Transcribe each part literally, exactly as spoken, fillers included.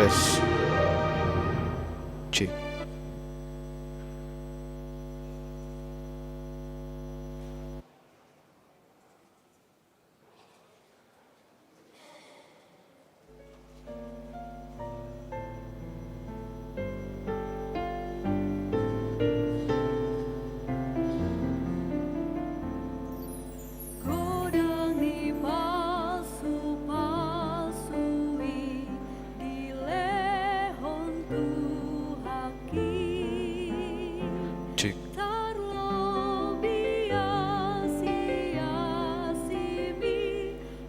Tes. Cek. Godang ni pasupasu i dilehon Tuhan i. Cek. Tarlobi asi-asimi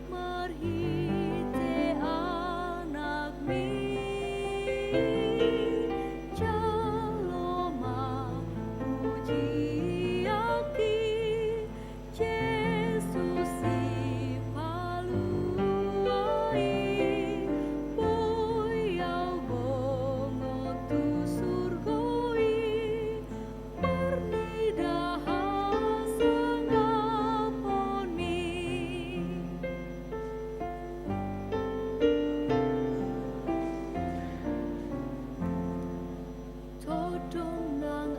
marhite Anakmi, jalo ma pujian i, Jesus Sipalua i, boi au bongot tu surgo i, marnida hasangapon mi. Todong nang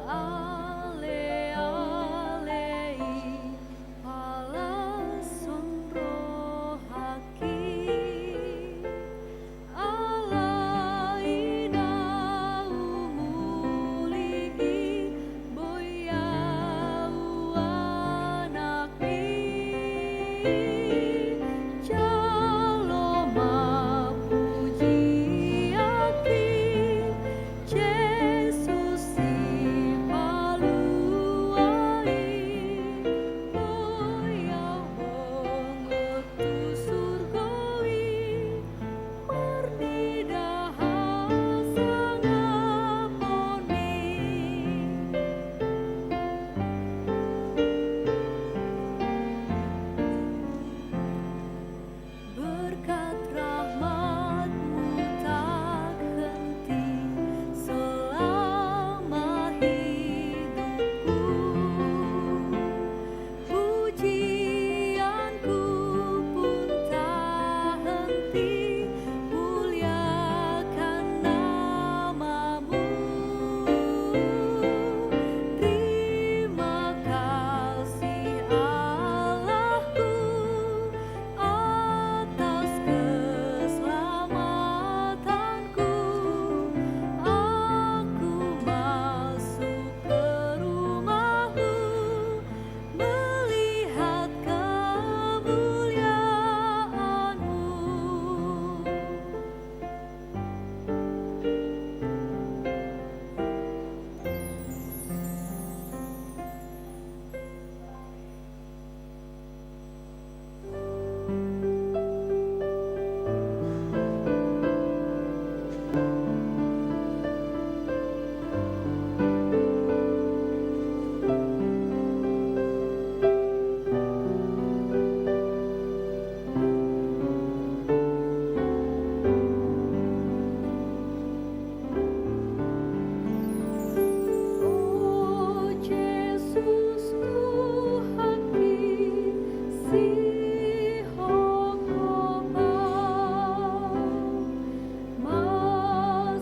ale-ale i, palashon rohangki. Alai na umuli i, boi au Anakmi, jalo ma pujian i, Jesus Sipalua i, boi au bongot tu surgo i, marnida hasangapon mi. Berkat rahmat-Mu tak henti selama hidupku. Pujianku pun tak henti muliakan nama-Mu. Terima kasih Allahku atas keselamatanku. Aku masuk ke rumah-Mu, melihat kemuliaan-Mu. O Jesus Tuhanki, sihok Ho ma,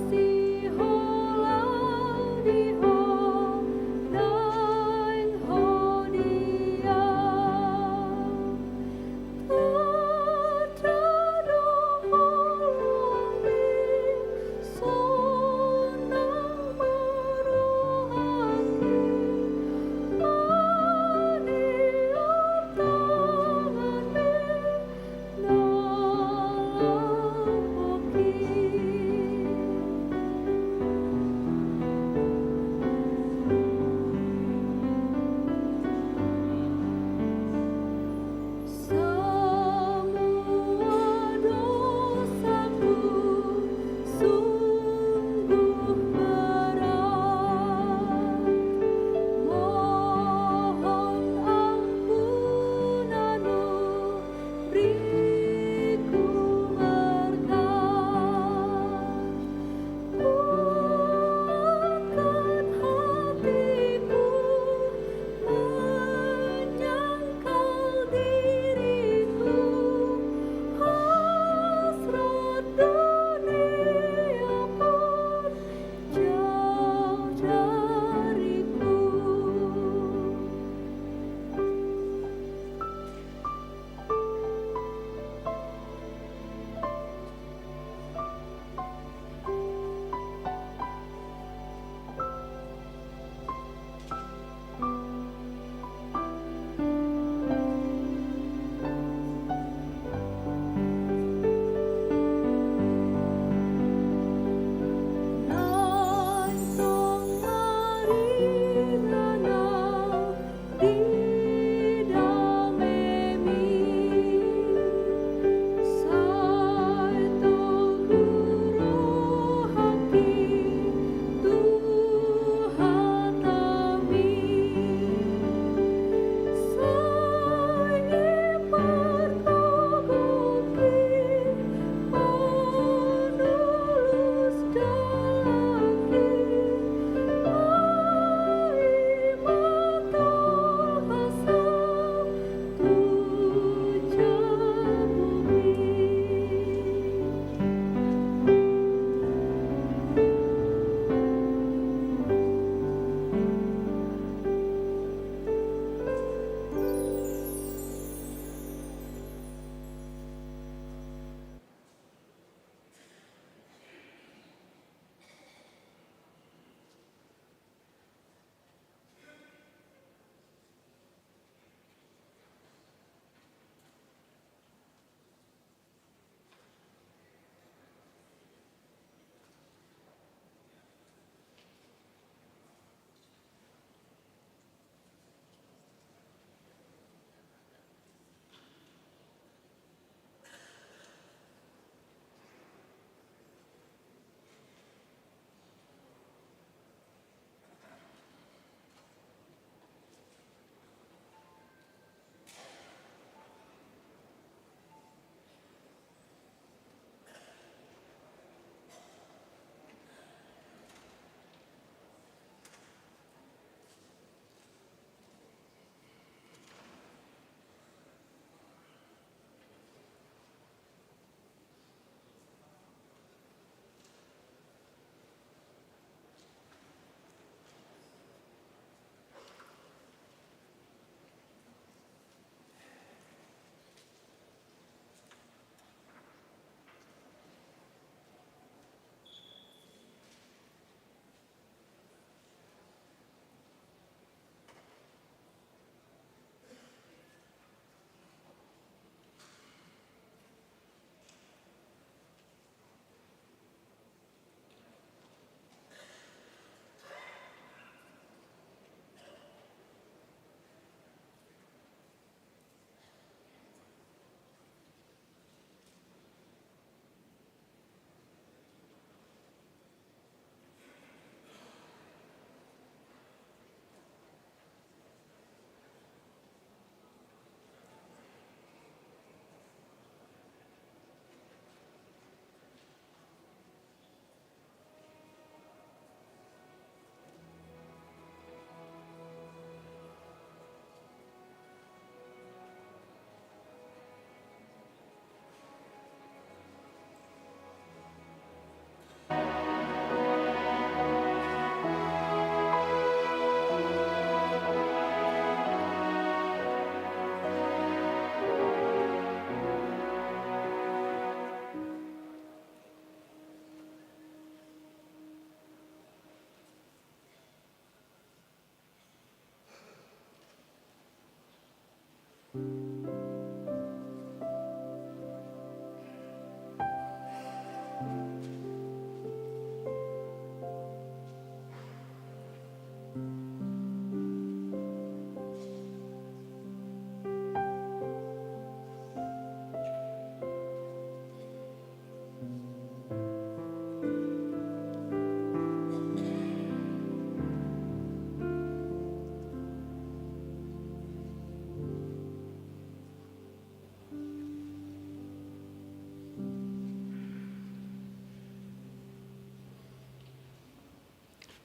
masihol au di Ho, naeng Ho di au.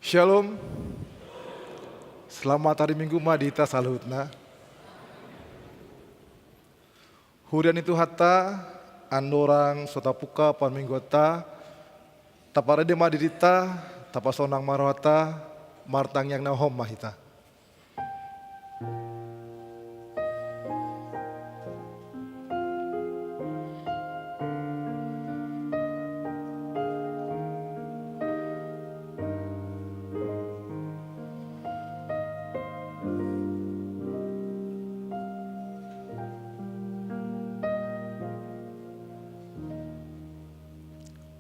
Shalom. Selamat hari Minggu ma di hita saluhutna. Huria ni Tuhanta, andorang so tapungka parmingguanta, taparade ma dirinta, tapasonang ma rohanta, martangiang na hohom ma hita.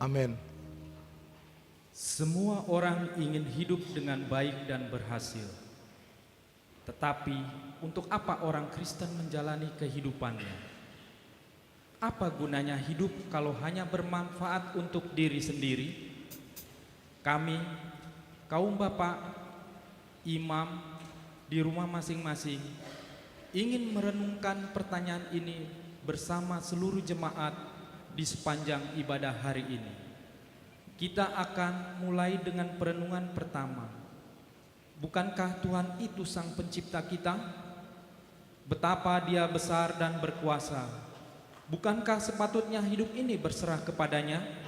Amin. Semua orang ingin hidup dengan baik dan berhasil. Tetapi, untuk apa orang Kristen menjalani kehidupannya? Apa gunanya hidup kalau hanya bermanfaat untuk diri sendiri? Kami, kaum bapak, imam, di rumah masing-masing, ingin merenungkan pertanyaan ini bersama seluruh jemaat di sepanjang ibadah hari ini. Kita akan mulai dengan perenungan pertama. Bukankah Tuhan itu Sang Pencipta kita? Betapa Dia besar dan berkuasa. Bukankah sepatutnya hidup ini berserah kepada-Nya?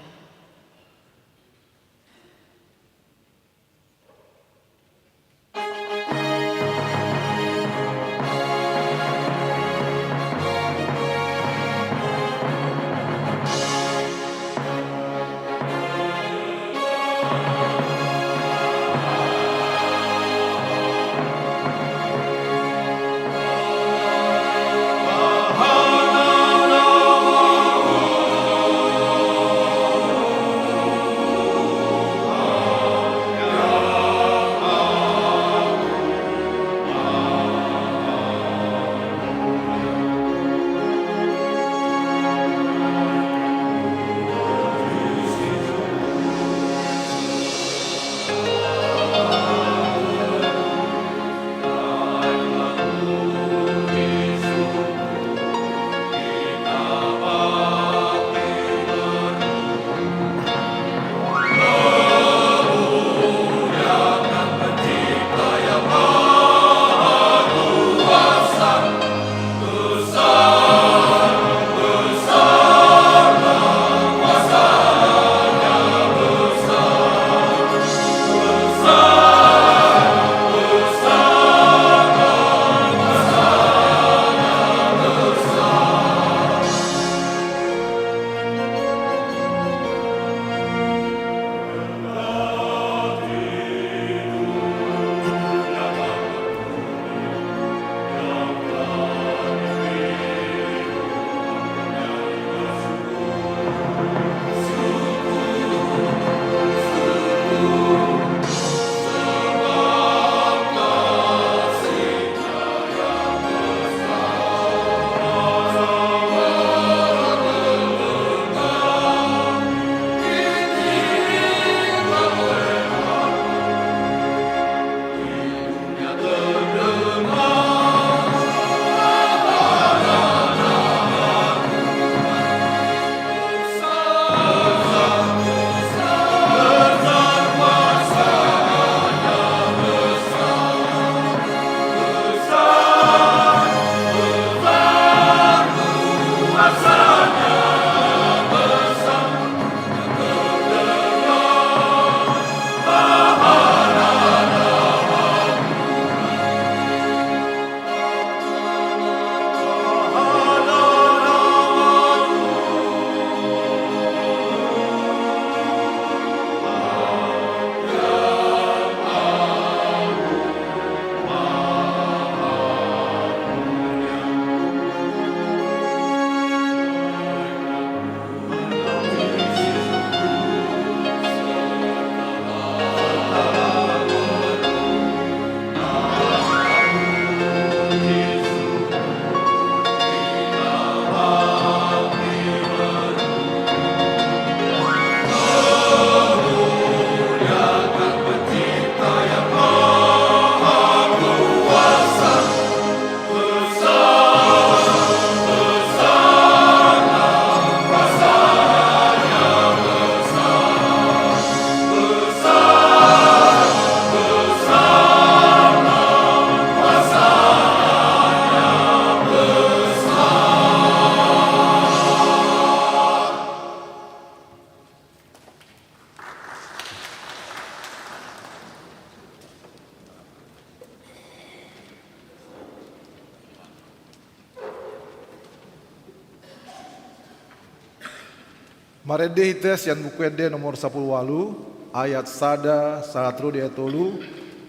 Marende hita sian Buku Ende nomor sampulu ualu, ayat sada sahat ro di ayat tolu.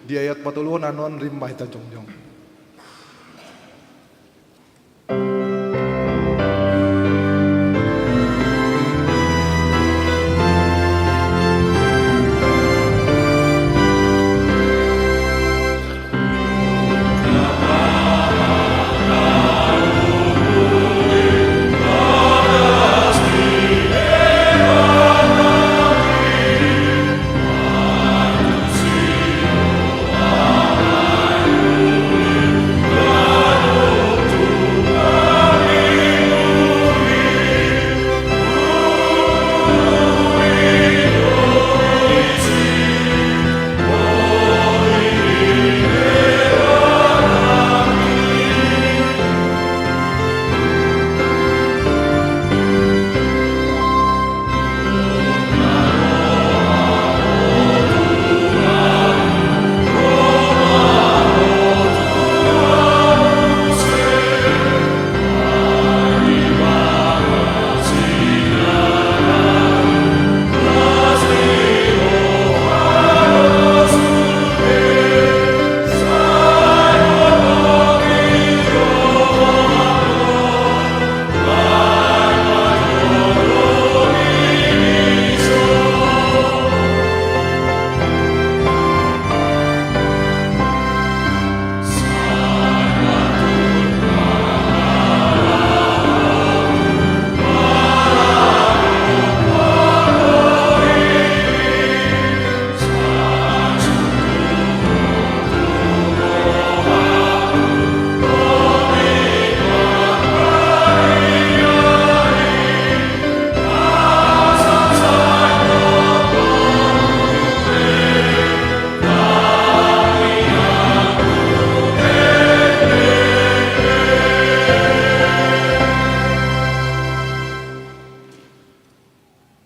Di ayat patoluhon annon rap ma hita jongjong.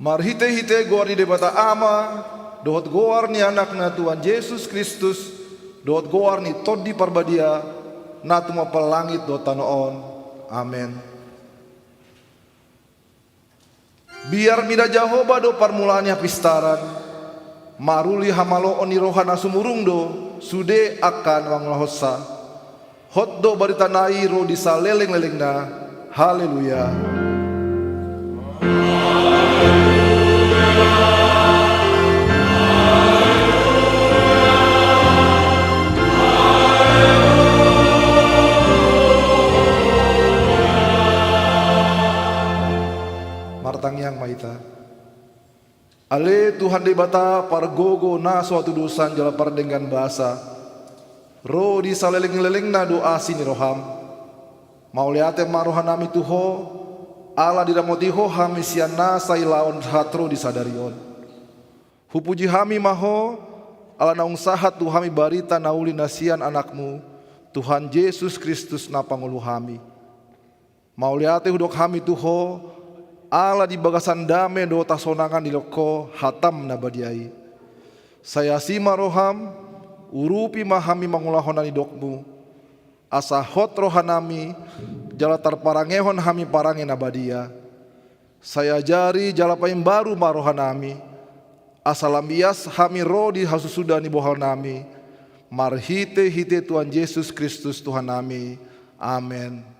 Marhitehite goar ni Debata Ama, dohot goar ni Anakna Tuhan Jesus Kristus, dohot goar ni Tondi Parbadia, na tumompa langit dohot tano on. Amen. Biar mida Jahowa do parmulaan ni hapistaran, maruli hamaloon ni roha na sumurung do sude angka na mangulahonsa. Hot do barita na i ro di salelenglelengna. Haleluya. Martangiang ma hita. Ale Tuhan Debata, pargogo na so hatudosan jala pardenggan basa, ro di salelenglelengna do asi ni roham. Mauliate ma rohanami tu Ho, ala diramoti Ho hami sian nasa ilaan sahat ro di sadari on. Hupuji hami ma Ho, ala naung sahat tu hami barita na uli na sian Anakmu, Tuhan Jesus Kristus na pangolu hami. Mauliate hudok hami tu Ho, ala di bagasan dame dohot hasonangan didok Ho hatam na badia i. Sai asi ma roham, urupi ma hami mangulahon na nidokmu, asa hot rohanami, jala tarparangehon hami parange na badia. Sai ajari jala paimbaru ma rohanami, asa lam ias hami ro di hasusuda ni bohalnami, marhitehite Tuhan Jesus Kristus Tuhannami. Amen.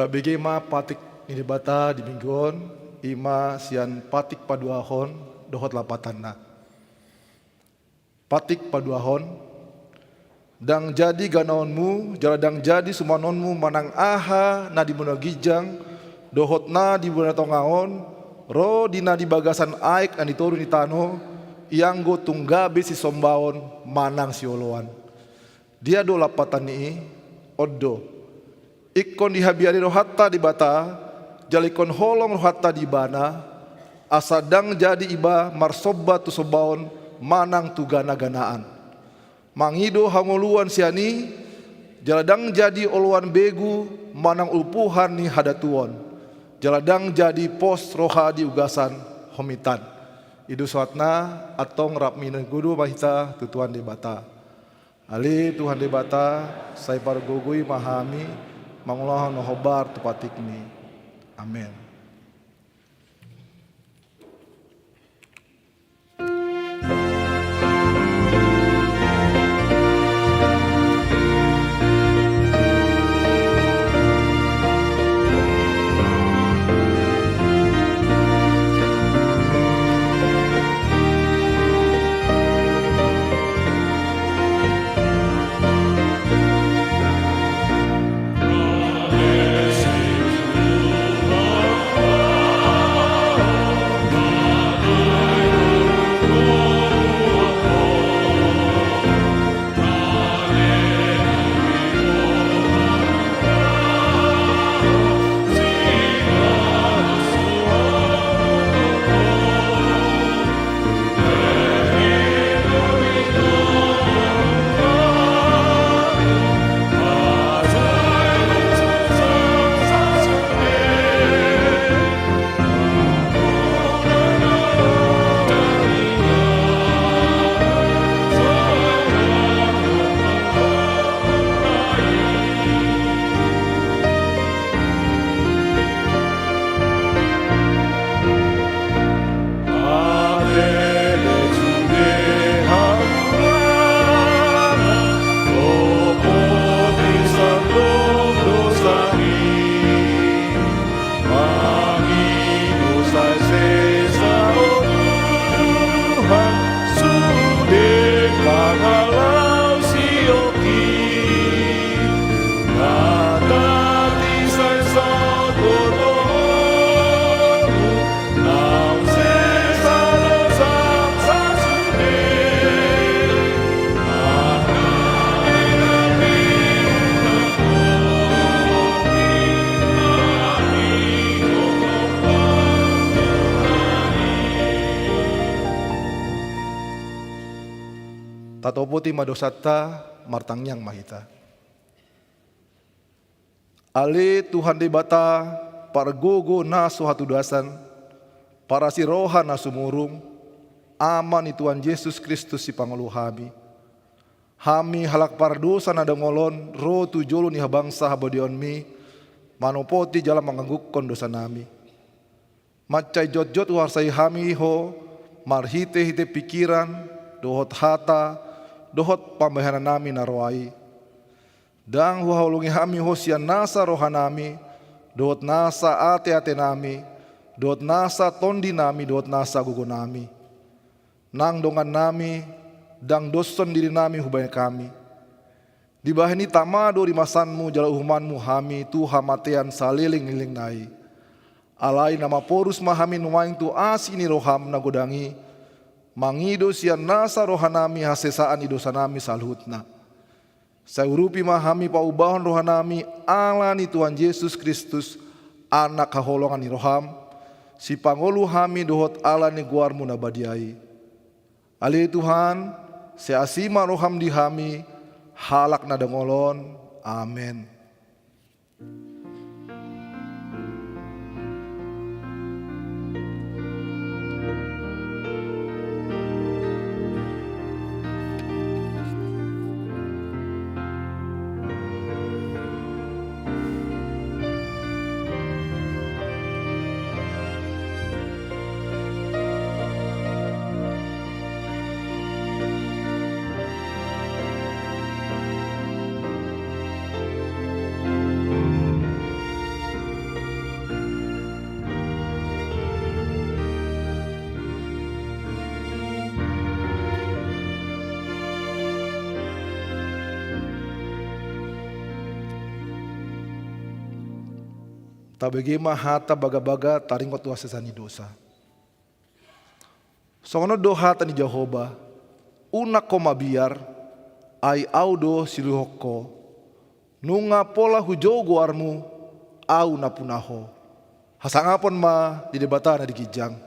Bege ma patik ni Debata di minggu on, i ma sian patik paduahon dohot lapatanna. Patik paduahon. Ndang jadi ganaonmu, jala ndang jadi sumanonmu manang aha na di banua ginjang dohot na di banua tonga on, ro di na di bagasan aek na di toru ni tano, ianggo tung gabe sisombaon manang sioloan. Dia do lapatan ni i? On do. Ingkon dihabiari rohanta Debata, jala ingkon holong rohanta di Ibana, asa ndang jadi iba marsomba tu sombaon manang tu gana-ganaan. Mangido hangoluan sian i, jala ndang jadi oloan begu manang ulpuhan ni hadatuon, jala ndang jadi pos roha di ugasan homitan. I do sahatna. Antong rap marnida ma hita tu Tuhan Debata. Ale Tuhan Debata, sai pargogoi ma hami mangulahon na hombar tu patikmi. Amen. Mangido sai sesa, o Tuhan, sude pangalaosion i. Nang tati sai saut botoonmu, naung sesa do sangsa sude. Tatopoti ma dosanta, martangiang ma hita. Ale Tuhan Debata, pargogo na so hatudosan, parasi roha na sumurung, Ama ni Tuhan Jesus Kristus sipangolu hami. Hami halak pardosa na dengol on ro tu jolo ni habangsa habadiaonmi, manopoti jala manganggungkon dosanami. Mansai jotjot huarsai hami Ho marhitehite pikiran, dohot hata, dohot pambahenannami na roa i. Ndang huhaholongi hami Ho sian nasa rohanami, dohot nasa ateatenami, dohot nasa tondinami, dohot nasa gogonami. Nang dongannami, ndang doshon dirinami hubahen hami. Dibahen i tama do rimasanmu jala uhumanmu hami tu hamatean saleleng ni lelengna i. Alai na maporus ma hami nuaeng tu asi ni roham na godang i, mangido sian nasa rohanami hasesaan ni dosanami saluhutna. Sai urupi ma hami paubahon rohanami ala ni Tuhan Jesus Kristus, Anak haholongan ni roham, sipangolu hami dohot ala ni goarmu na badia i. Ale Tuhan, sai asi ma roham di hami, halak na dengol on. Amen. Tabege ma hata bagabaga taringot tu hasesaan ni dosa. Songon on do hata ni Jahowa: Unang ho mabiar, ai Ahu do silehon ho. Nunga pola hujou goarmu, Ahu na puna ho. Hasangapon ma di Debata na di ginjang.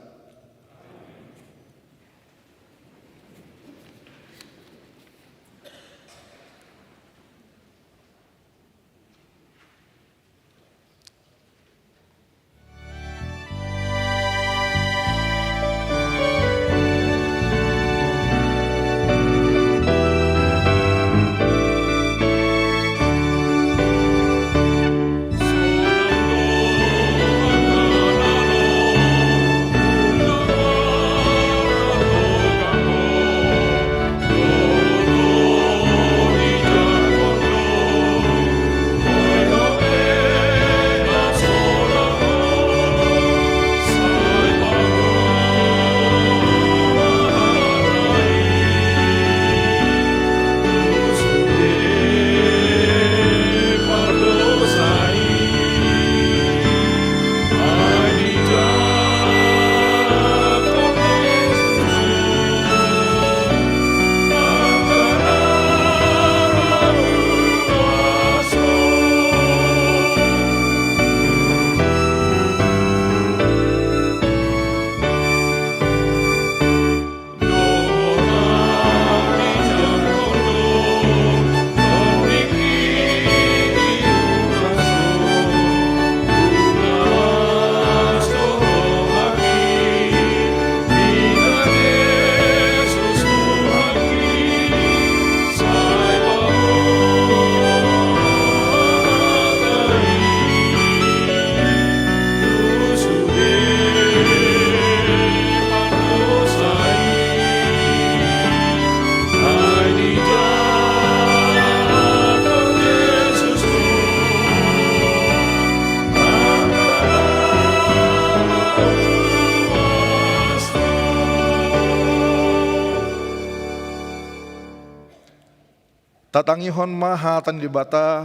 Tatangihon ma hata ni Debata,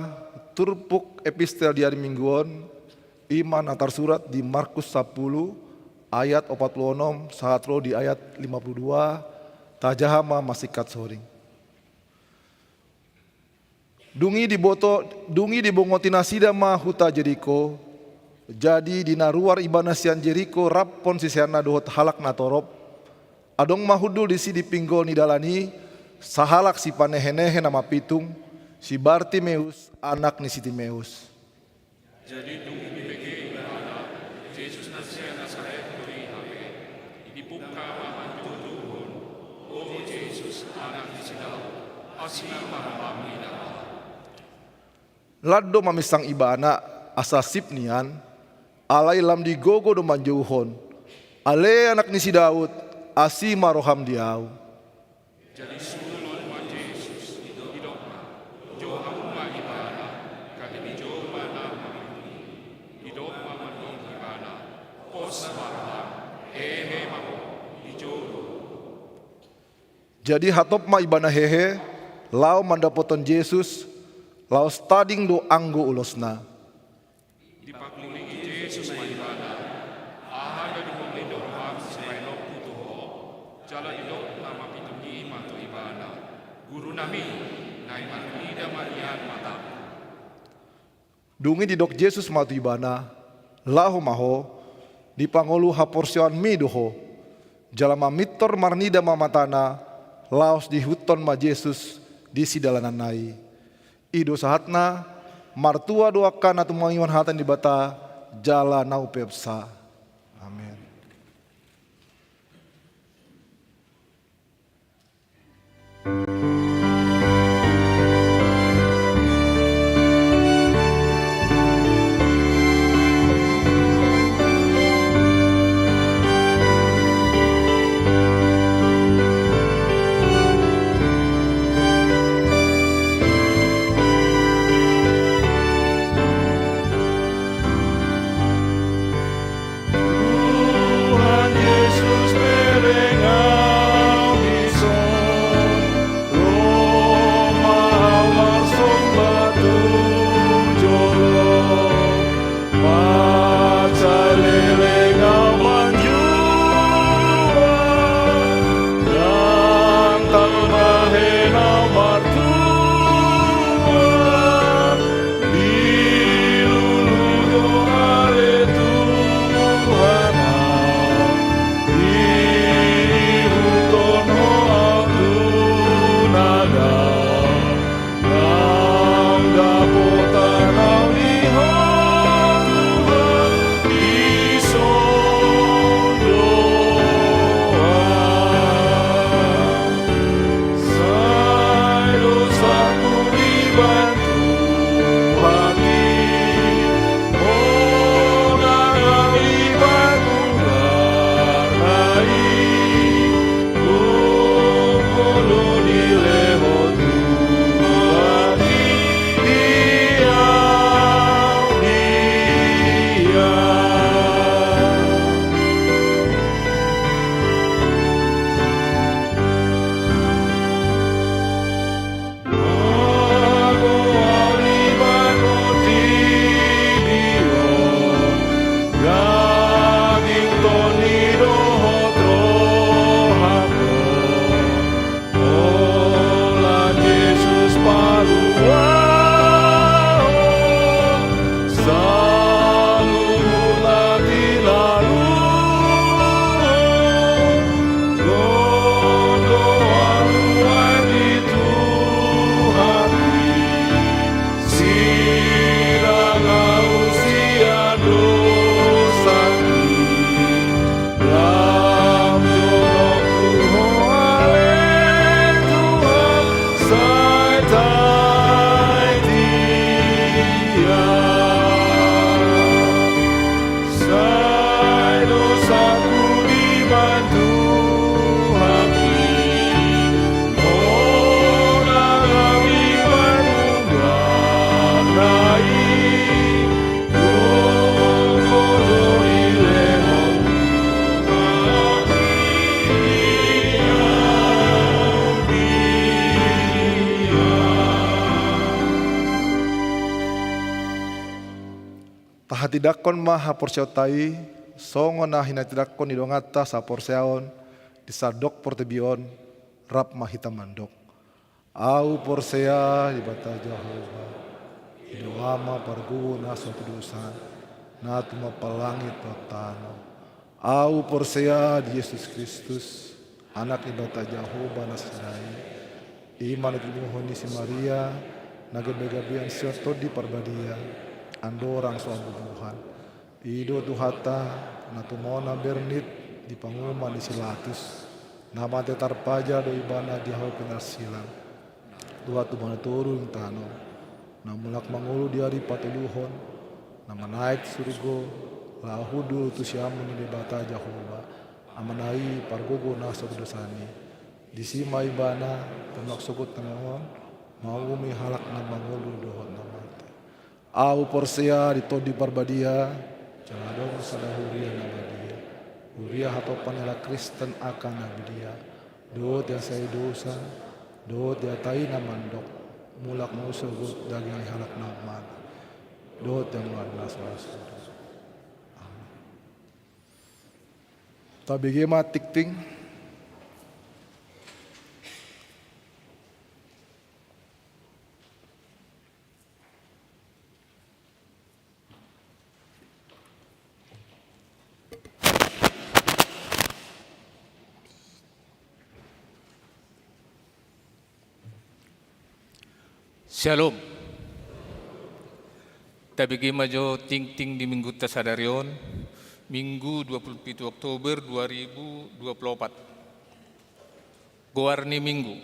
turpuk epistel di ari Minggu on, i ma na tarsurat di Markus sampulu ayat opat pulu onom sahat ro di ayat lima pulu dua. Tajaha ma masingkat soring. Dung i diboto, dung i dibongoti nasida ma huta Jeriko. Jadi di na ruar ibana sian Jeriko rap siseanna dohot halak na torop. Adong ma hundul disi di pinggol ni dalan i sahalak sipanehenehe na mapitung, si Bartimeus, anak ni si Timeus. Jadi dung dibege ibana Jesus na sian Nasaret do i hape, dibungka ma manjouhon: O Jesus, anak ni si Daud, asi ma roham mida. Lam do maminsang ibana asa sip nian, alai lam digogo do manjouhon: Ale anak ni si Daud, asi ma roham di ahu. Jadi sulon ma Jesus, didok ma: Jou hamu ma ibana. Gabe dijou ma na mapitung i. Didok ma mandok ibana: Pos ma roham, hehe ma ho. Dijou do. Jadi hatop ma ibana hehe, laho mandapothon Jesus, laos tading do anggo ulosna. Dipangkulingi Jesus ma ibana: Aha do dihonongi roham sibahenonku tu ho? Jala didok na mapitung i ma tu ibana: Guru nami, naeng marnida ma nian matam. Dung i didok Jesus ma tu ibana: Laho ma ho, dipangolu haporseaonmi do ho. Jala mamintor marnida ma matana, laos diihuthon ma Jesus di sidalananna i. I do sahatna. Martua do angka na tumangihon hata ni Debata jala na umpeopsa. Amen. Tindanghon ma haporseaonta i, songon na hinatindangkon ni donganta saporseaon di sandok portibi on, rap ma hita mandok. Ahu porsea di Debata Jahowa, i do Ama pargogo na so tudosan, na tumompa langit dohot tano. Ahu porsea di Jesus Kristus, Anak ni Debata Jahowa na sada i, i ma na tinadingkon ni si Maria, na gabe-gabean sian Tondi Parbadia, andorang so habubuhan. I do Tuhanta, na tumona bernit di panguhuman ni si Pilatus, na mate tarpaja do ibana di hau pinarsilang. Dohot tu banua toru ni tano, na mulak mangolu di ari patoluhon, na manaek tu surgo, laho hundul tu siamun ni Debata Jahowa, Amana i pargogo na so tudosan i. Disi ma ibana, tumangihon songon na tinodohon, manguhumi halak na mangolu dohot na mate. Ahu porsea di Tondi Parbadia, jala adong sada huria na badia. Huria hatompa ni halak Kristen angka na badia. Dohot di hasea ni dosa, dohot di hata i na mandok, mulak ma sogot daging ni halak na mate. Dohot di hangoluan na so las. Amen. Tabege ma tingting. Syalom. Tabege ma jo tingting di minggunta sadari on, Minggu dua puluh pitu Oktober dua ribu dua puluh opat. Goar ni minggu.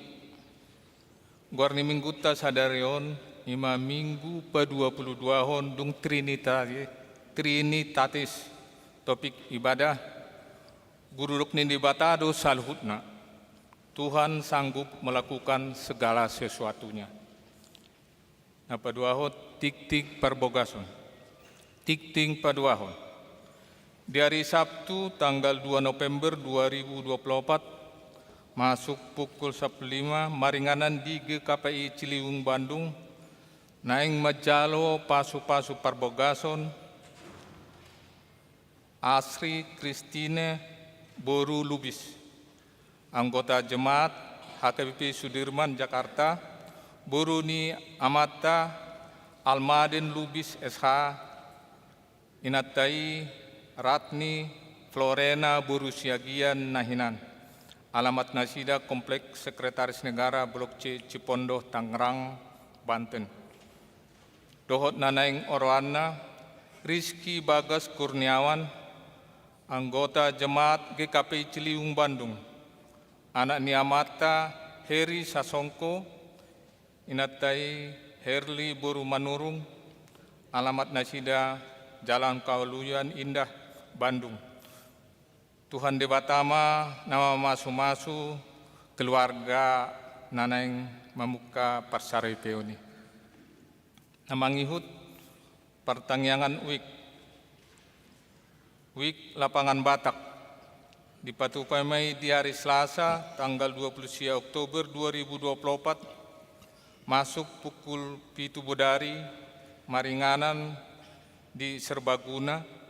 Goar ni minggunta sadari on, i ma minggu paduapuluduahon dung Trinitari-, Trinitatis, topik ibadah, Guru dok ni Debata do saluhutna. Tuhan sanggup melakukan segala sesuatunya. Na paduahon, tingting parbogason. Tingting paduahon. Di ari Sabtu, tanggal dua November dua ribu dua puluh opat, masuk pukul sampulu lima, maringanan di G K P I Ciliwung Bandung, naeng manjalo pasupasu parbogason, Asri Christine boru Lubis, anggota jemaat H K B P Sudirman, Jakarta, boru ni amanta Almaden Lubis S H, inanta i Ratni Florena boru Siagian na hinan. Alamat nasida Kompleks Sekretaris Negara Blok C Cipondoh, Tangerang, Banten. Dohot na naeng oroanna, Rizky Bagas Kurniawan, anggota jemaat G K P I Ciliwung Bandung, anak ni amanta Heri Sasongko, inanta i Herli boru Manurung, alamat nasida Jalan Kawaluyan Indah, Bandung. Tuhan Debata ma na mamasumasu keluarga na naeng mamungka parsaripeon i. Na mangihut, partangiangan wijk. Wijk Lapangan Batak. Dipatupa ma i di ari Selasa, tanggal dua puluh sia Oktober dua ribu dua puluh opat, masuk pukul pitu bodari, maringanan di Serbaguna.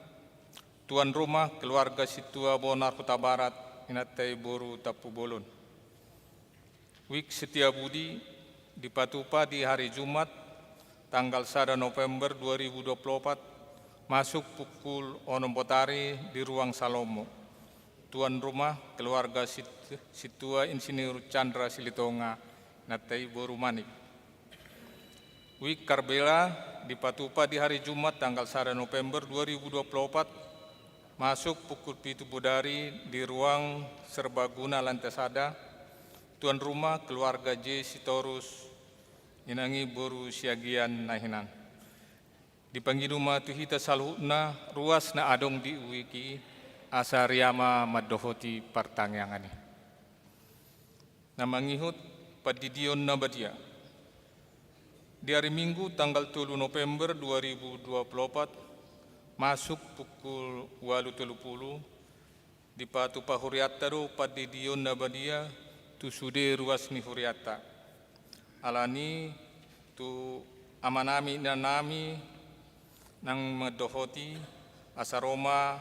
Tuan rumah, keluarga Situa Bonar Hutabarat, inanta i boru Tampubolon. Wijk Setiabudi dipatupa di hari Jumat, tanggal sada November dua ribu dua puluh opat, masuk pukul onom botari di Ruang Salomo. Tuan rumah, keluarga Sit-, Situa Insinyur Chandra Silitonga, inanta i boru Manik. Wijk Karbela dipatupa di hari Jumat, tanggal sada November dua ribu dua puluh opat, masuk pukul pitu bodari di Ruang Serbaguna, lantai sada. Tuan rumah, keluarga J Sitorus, inanta i boru Siagian na hinan. Dipangido ma tu hita saluhutna ruas na adong di wijk i, asa riama mandohoti partangiangan i. Na mangihut, pandidion na badia. Di ari Minggu, tanggal tolu November dua ribu dua puluh opat, masuk pukul ualu tolu pulu, dipatupa hurianta do pandidion na badia tu sude ruas ni hurianta. Alani tu amanami, inanami, nang mandohoti asa ro ma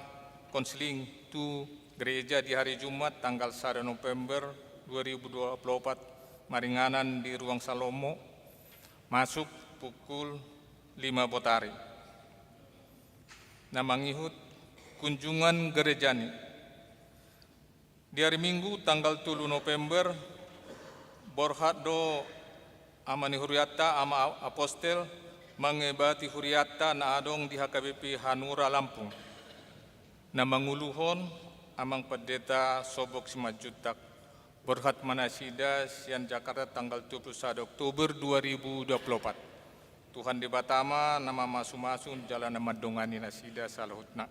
konseling tu gereja di hari Jumat tanggal sada November dua ribu dua puluh empat maringanan di Ruang Salomo, masuk pukul lima botari. Na mangihut kunjungan gereja ni Di ari Minggu tanggal tolu November, borhat do ama ni hurianta, ama apostel, mangebati hurianta na adong di H K B P Hanura Lampung. Na manguluhon Amang Pendeta Sobok Simanjuntak. Borhat ma nasida sian Jakarta tanggal dua puluh sada Oktober dua ribu dua puluh empat. Tuhan Debata ma na mamasumasu jala na mandongani nasida saluhutna.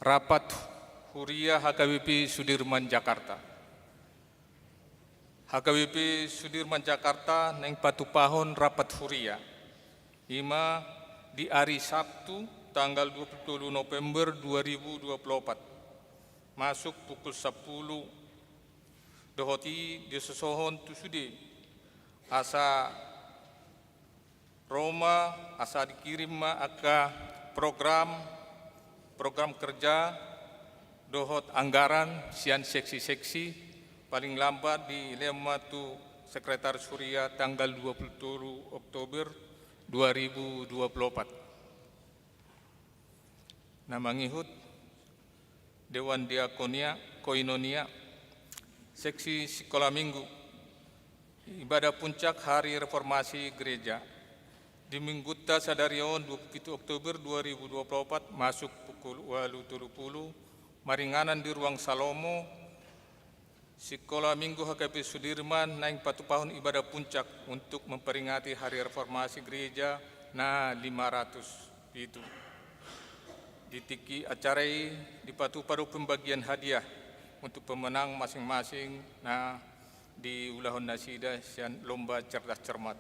Rapat Huria H K B P Sudirman Jakarta. H K B P Sudirman Jakarta naeng patupahon rapat huria. I ma di ari Sabtu tanggal dua puluh tolu November dua ribu dua puluh empat. Masuk pukul sapuluh dohot i disosohon tu sude. Asa ro ma asa dikirim ma angka program, program kerja dohot anggaran sian seksi-seksi, paling lambat dilehon ma tu Sekretaris Huria tanggal dua puluh tolu Oktober dua ribu dua puluh empat. Na mangihut Dewan Diakonia, Koinonia, Seksi Sikola Minggu, Ibadah Puncak Hari Reformasi Gereja. Di Minggunta sadari on dua puluh pitu Oktober dua ribu dua puluh empat masuk pukul ualu tolu pulu, maringanan di Ruang Salomo, Sikola Minggu H K B P Sudirman naeng patupahon ibadah puncak untuk memperingati Hari Reformasi Gereja na lima ratus pitu. Di tingki acara i dipatupa do pembagian hadiah untuk pemenang masing-masing na diulahon nasida sian lomba cerdas cermat.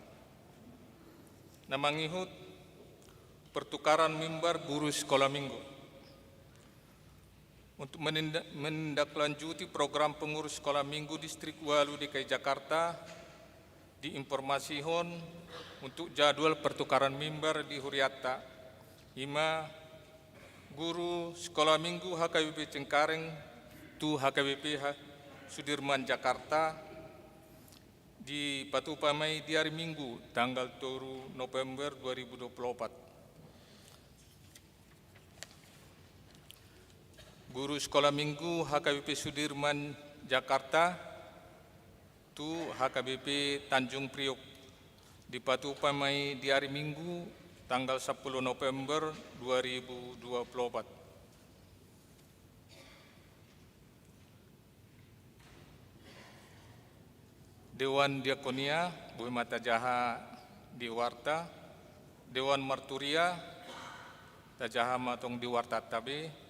Na mangihut pertukaran mimbar guru sikola minggu. Untuk meninda-, menindaklanjuti program pengurus Sekolah Minggu Distrik ualu D K I Jakarta, diinformasihon untuk jadwal pertukaran mimbar di hurianta. I ma guru Sekolah Minggu H K B P Cengkareng tu H K B P Ha-, Sudirman Jakarta, dipatupa ma i di ari Minggu tanggal tolu November dua ribu dua puluh empat. Guru Sekolah Minggu H K B P Sudirman Jakarta tu H K B P Tanjung Priok, dipatupa ma i di ari Minggu tanggal sapuluh November dua ribu dua puluh empat. Dewan Diakonia, boi ma tajaha di warta. Dewan Marturia, tajaha ma tong di warta tabe.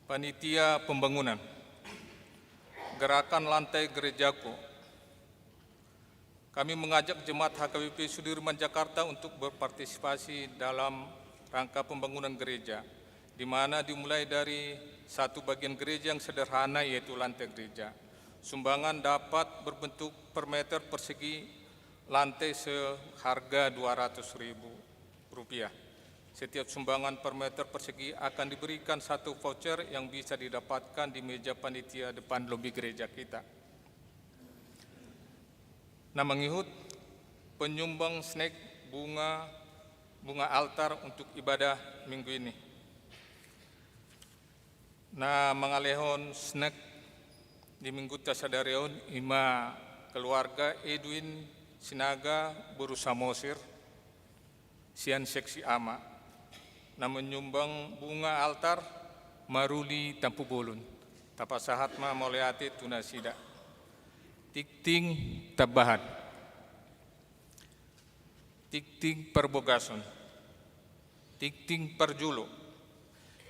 Panitia pembangunan. Gerakan Lantai Gerejaku. Kami mengajak jemaat H K B P Sudirman Jakarta untuk berpartisipasi dalam rangka pembangunan gereja, di mana dimulai dari satu bagian gereja yang sederhana, yaitu lantai gereja. Sumbangan dapat berbentuk per meter persegi lantai seharga dua ratus ribu rupiah. Setiap sumbangan per meter persegi akan diberikan satu voucher yang bisa didapatkan di meja panitia depan lobi gereja kita. Na mangihut penyumbang snack, bunga, bunga altar untuk ibadah minggu ini. Na mangalehon snack di Minggunta sadari on i ma keluarga Edwin Sinaga boru Samosir sian seksi A ma. Na menyumbang bunga altar Maruli Tampubolon. Tapasahat ma mauliate tu nasida. Tingting tambahan. Tingting parbogason. Tingting parjolo.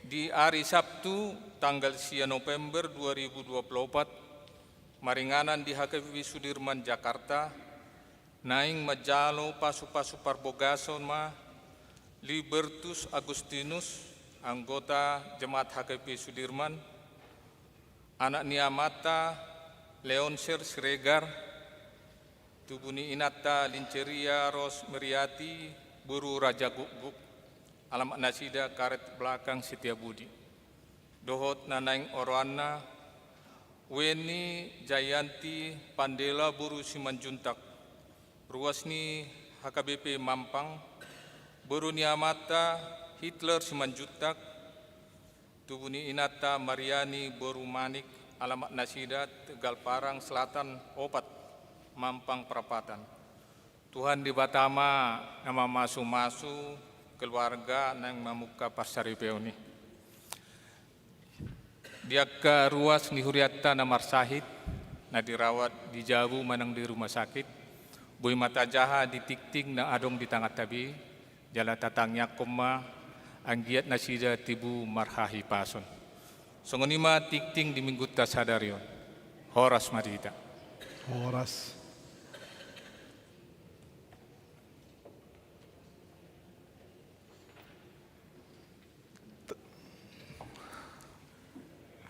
Di ari Sabtu tanggal sia November dua ribu dua puluh empat, maringanan di H K B P Sudirman Jakarta, naeng manjalo pasu-pasu parbogason ma Libertus Agustinus, anggota jemaat H K B P Sudirman, anak ni amanta Leonser Siregar, tubu ni inanta Linceria Ros Meriati, boru Raja Gukguk, alamat nasida karet belakang Setiabudi. Dohot na naeng oroanna, ue ni Jayanti Pandela boru Simanjuntak, ruas ni H K B P Mampang, boru ni amanta Hitler Simanjuntak, tubu ni inanta Mariani boru Manik, alamat nasida Tegal Parang Selatan opat, Mampang Prapatan. Tuhan Debata ma na mamasumasu keluarga naeng mamungka parsaripeon i. Di angka ruas ni hurianta na marsahit, na dirawat di jabu manang di rumah sakit, boi ma tajaha di tingting na adong di tanganta be, jala tatangiangkon ma anggiat nasida tibu marhahipason. Songon i ma tingting di Minggunta sadari on. Horas ma di hita. Horas.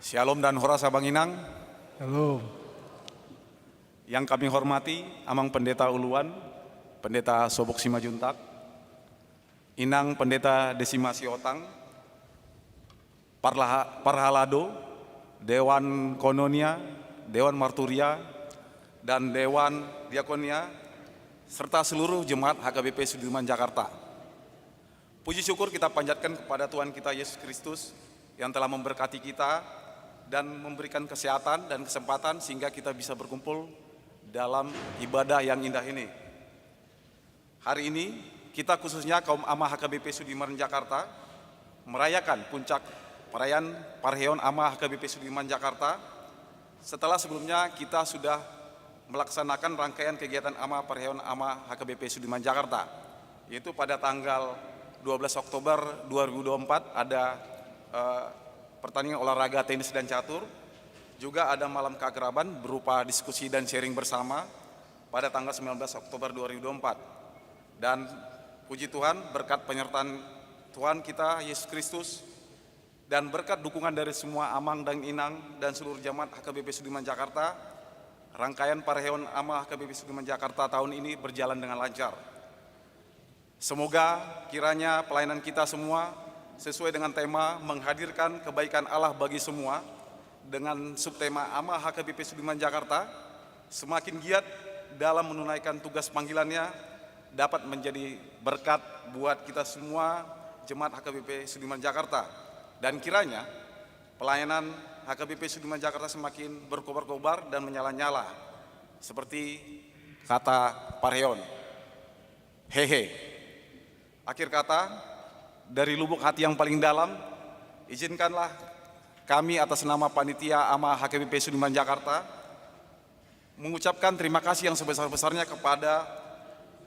Syalom dan horas, Abang Inang. Syalom. Yang kami hormati Amang Pendeta Uluan, Pendeta Sobok Simanjuntak, Inang Pendeta Desima Siotang, Parlaha-, Parhalado, Dewan Koinonia, Dewan Marturia, dan Dewan Diakonia, serta seluruh jemaat H K B P Sudirman Jakarta. Puji syukur kita panjatkan kepada Tuhan kita Yesus Kristus yang telah memberkati kita dan memberikan kesehatan dan kesempatan sehingga kita bisa berkumpul dalam ibadah yang indah ini. Hari ini, kita khususnya kaum Ama H K B P Sudirman Jakarta merayakan puncak perayaan Parheon Ama H K B P Sudirman Jakarta. Setelah sebelumnya kita sudah melaksanakan rangkaian kegiatan Ama Parheon Ama H K B P Sudirman Jakarta, yaitu pada tanggal dua belas Oktober dua ribu dua puluh empat ada, eh, pertandingan olahraga tenis dan catur, juga ada malam keakraban berupa diskusi dan sharing bersama pada tanggal sembilan belas Oktober dua ribu dua puluh empat. Dan puji Tuhan, berkat penyertaan Tuhan kita Yesus Kristus dan berkat dukungan dari semua amang dan inang dan seluruh jemaat H K B P Sudirman Jakarta, rangkaian Parheon Ama H K B P Sudirman Jakarta tahun ini berjalan dengan lancar. Semoga kiranya pelayanan kita semua sesuai dengan tema menghadirkan kebaikan Allah bagi semua, dengan subtema Ama H K B P Sudirman Jakarta semakin giat dalam menunaikan tugas panggilannya, dapat menjadi berkat buat kita semua jemaat H K B P Sudirman Jakarta. Dan kiranya pelayanan H K B P Sudirman Jakarta semakin berkobar-kobar dan menyala-nyala, seperti kata Parheon. Hehe. Akhir kata, dari lubuk hati yang paling dalam, izinkanlah kami atas nama Panitia Ama H K B P Sudirman Jakarta mengucapkan terima kasih yang sebesar-besarnya kepada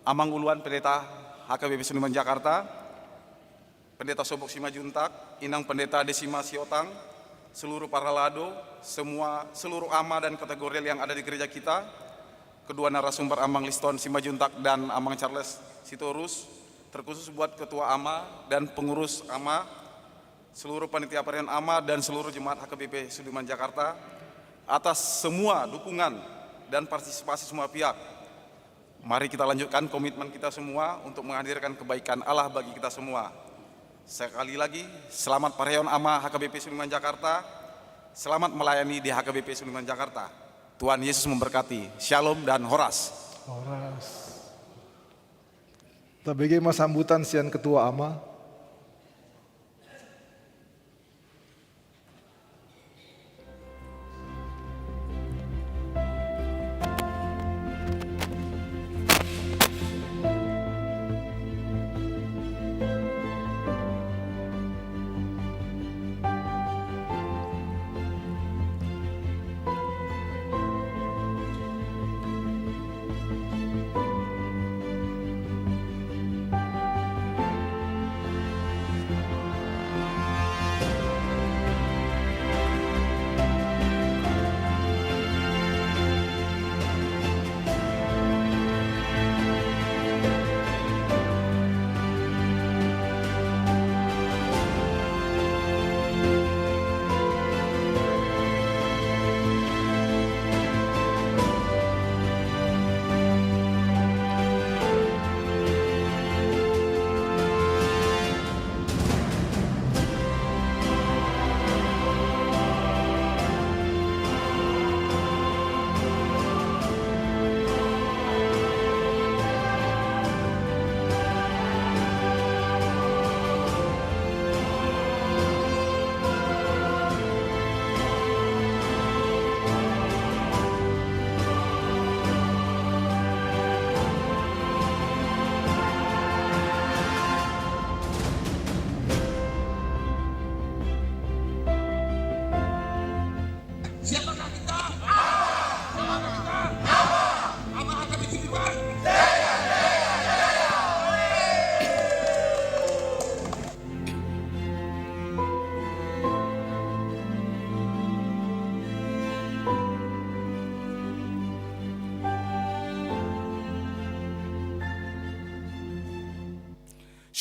Amang Uluan Pendeta H K B P Sudirman Jakarta, Pendeta Sobok Simanjuntak, Inang Pendeta Desima Siotang, seluruh parhalado, semua, seluruh ama dan kategorial yang ada di gereja kita, kedua narasumber Amang Liston Simanjuntak dan Amang Charles Sitorus, terkhusus buat Ketua Ama dan pengurus Ama, seluruh panitia pelayanan Ama, dan seluruh jemaat H K B P Sudirman Jakarta, atas semua dukungan dan partisipasi semua pihak. Mari kita lanjutkan komitmen kita semua untuk menghadirkan kebaikan Allah bagi kita semua. Sekali lagi, selamat Parheon Ama H K B P Sudirman Jakarta, selamat melayani di H K B P Sudirman Jakarta. Tuhan Yesus memberkati. Shalom dan horas. Horas. Tabege ma sambutan sian Ketua Ama.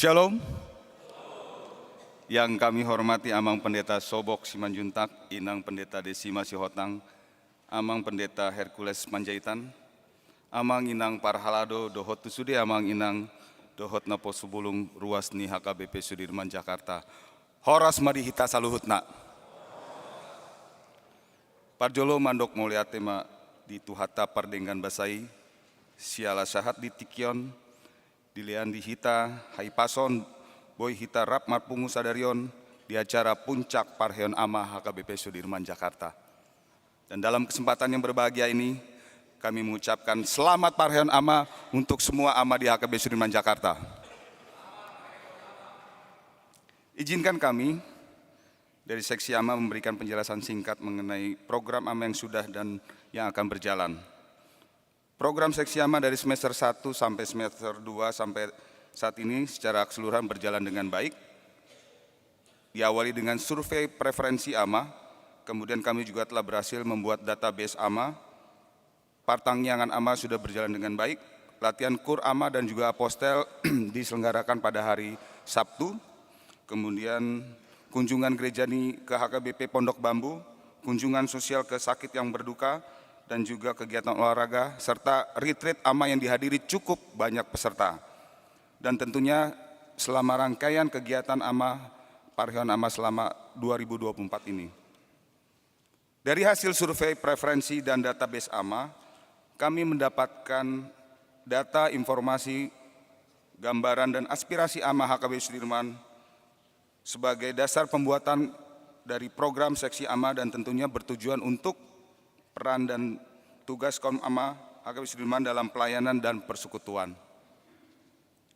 Shalom. Yang kami hormati Amang Pendeta Sobok Simanjuntak, Inang Pendeta Desima Sihotang, Amang Pendeta Hercules Panjaitan, Amang Inang Parhalado, dohot tu sude Amang Inang, dohot naposobulung ruas ni H K B P Sudirman Jakarta. Horas ma di hita saluhutna. Parjolo mandok mauliate ma di Tuhanta pardenggan basa i, siala sahat di tingki on, dilean di hita hahipason, boi hita rap marpungu sadari on di acara puncak parheon ama H K B P Sudirman Jakarta. Dan dalam kesempatan yang berbahagia ini, kami mengucapkan selamat parheon ama untuk semua ama di H K B P Sudirman Jakarta. Izinkan kami dari Seksi Ama memberikan penjelasan singkat mengenai program ama yang sudah dan yang akan berjalan. Program Seksi Ama dari semester satu sampai semester dua sampai saat ini secara keseluruhan berjalan dengan baik. Diawali dengan survei preferensi ama, kemudian kami juga telah berhasil membuat database ama, partangiangan ama sudah berjalan dengan baik, latihan kur ama dan juga apostel diselenggarakan pada hari Sabtu, kemudian kunjungan gereja ni ke H K B P Pondok Bambu, kunjungan sosial ke sakit yang berduka, dan juga kegiatan olahraga, serta retreat ama yang dihadiri cukup banyak peserta. Dan tentunya selama rangkaian kegiatan ama, parheon ama selama dua ribu dua puluh empat ini. Dari hasil survei preferensi dan database ama, kami mendapatkan data, informasi, gambaran, dan aspirasi ama H K B P Sudirman sebagai dasar pembuatan dari program Seksi Ama dan tentunya bertujuan untuk peran dan tugas kaum ama H K B P Sudirman dalam pelayanan dan persekutuan.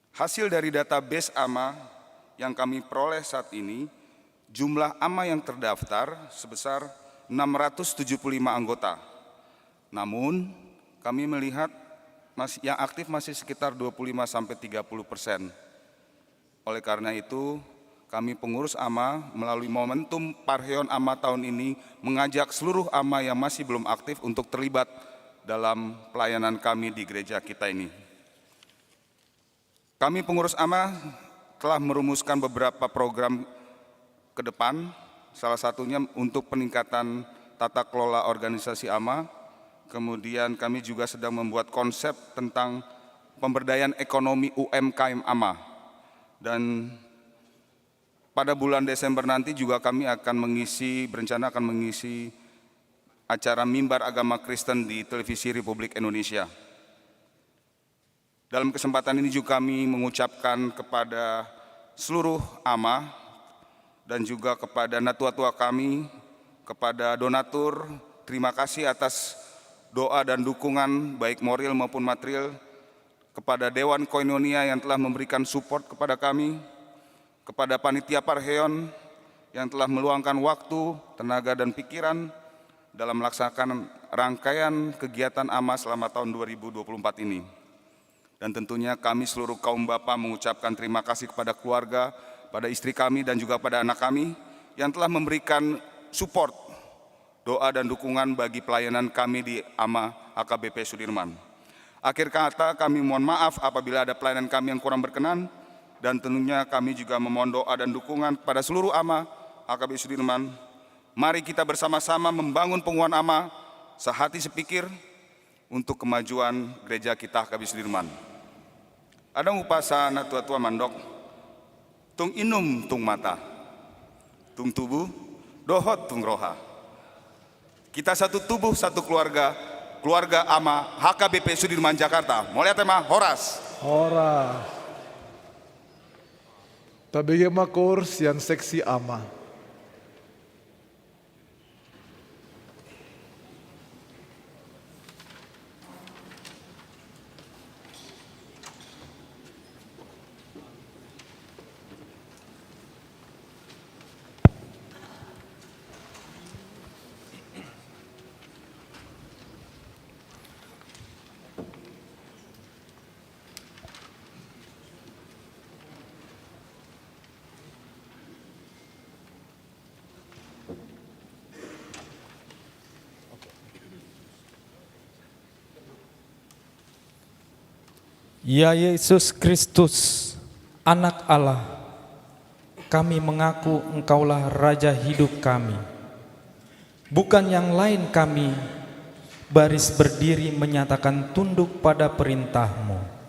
Hasil dari database ama yang kami peroleh saat ini, jumlah ama yang terdaftar sebesar enam ratus tujuh puluh lima anggota. Namun, kami melihat masih, yang aktif masih sekitar dua puluh lima sampai tiga puluh persen. Oleh karena itu, kami pengurus ama melalui momentum parheon ama tahun ini mengajak seluruh ama yang masih belum aktif untuk terlibat dalam pelayanan kami di gereja kita ini. Kami pengurus ama telah merumuskan beberapa program ke depan, salah satunya untuk peningkatan tata kelola organisasi ama. Kemudian kami juga sedang membuat konsep tentang pemberdayaan ekonomi U M K M ama. Dan pada bulan Desember nanti juga kami akan mengisi, berencana akan mengisi acara mimbar agama Kristen di Televisi Republik Indonesia. Dalam kesempatan ini juga kami mengucapkan kepada seluruh ama dan juga kepada natua-tua kami, kepada donatur, terima kasih atas doa dan dukungan baik moral maupun material, kepada Dewan Koinonia yang telah memberikan support kepada kami, kepada panitia parheon yang telah meluangkan waktu, tenaga, dan pikiran dalam melaksanakan rangkaian kegiatan ama selama tahun dua ribu dua puluh empat ini. Dan tentunya kami seluruh kaum bapa mengucapkan terima kasih kepada keluarga, pada istri kami, dan juga pada anak kami yang telah memberikan support, doa, dan dukungan bagi pelayanan kami di ama H K B P Sudirman. Akhir kata, kami mohon maaf apabila ada pelayanan kami yang kurang berkenan, dan tentunya kami juga memohon doa dan dukungan kepada seluruh ama H K B P Sudirman. Mari kita bersama-sama membangun pengumuman ama sehati sepikir untuk kemajuan gereja kita H K B P Sudirman. Adong umpasa natua-tua mandok, tung inum tung mata, tung tubuh dohot tung roha. Kita satu tubuh, satu keluarga, keluarga ama H K B P Sudirman Jakarta. Mauliate ma, horas. Horas. Tabege ma koor sian seksi ama. Ya Jesus Kristus, Anak Allah, kami mengaku Engkaulah Raja hidup kami. Bukan yang lain kami baris berdiri menyatakan tunduk pada perintah-Mu.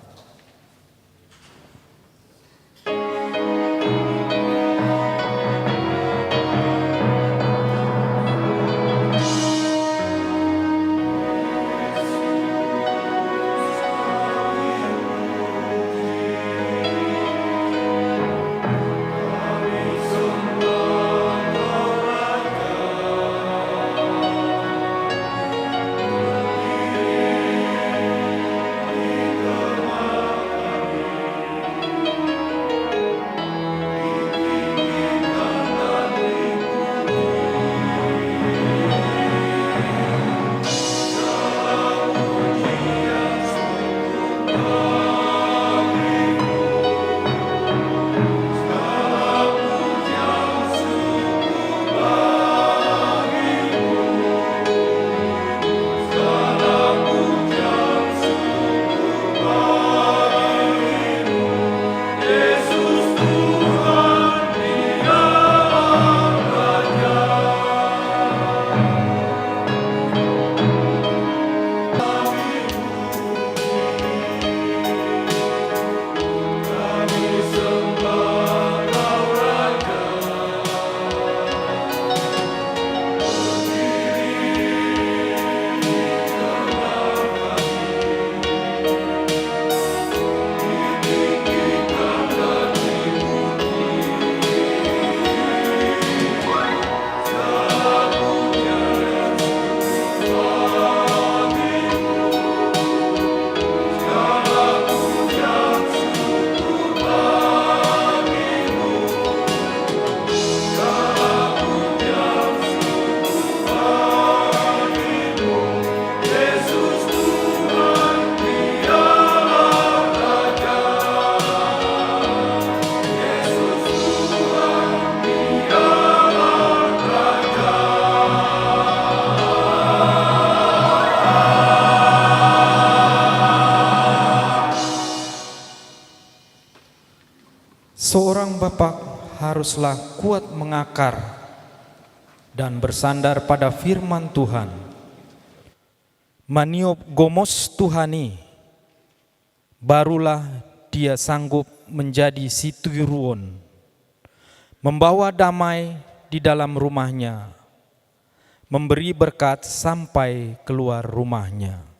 Seorang bapak haruslah kuat mengakar dan bersandar pada firman Tuhan. Maniop gomos Tuhan i, barulah dia sanggup menjadi sitiruon, membawa damai di dalam rumahnya, memberi berkat sampai keluar rumahnya.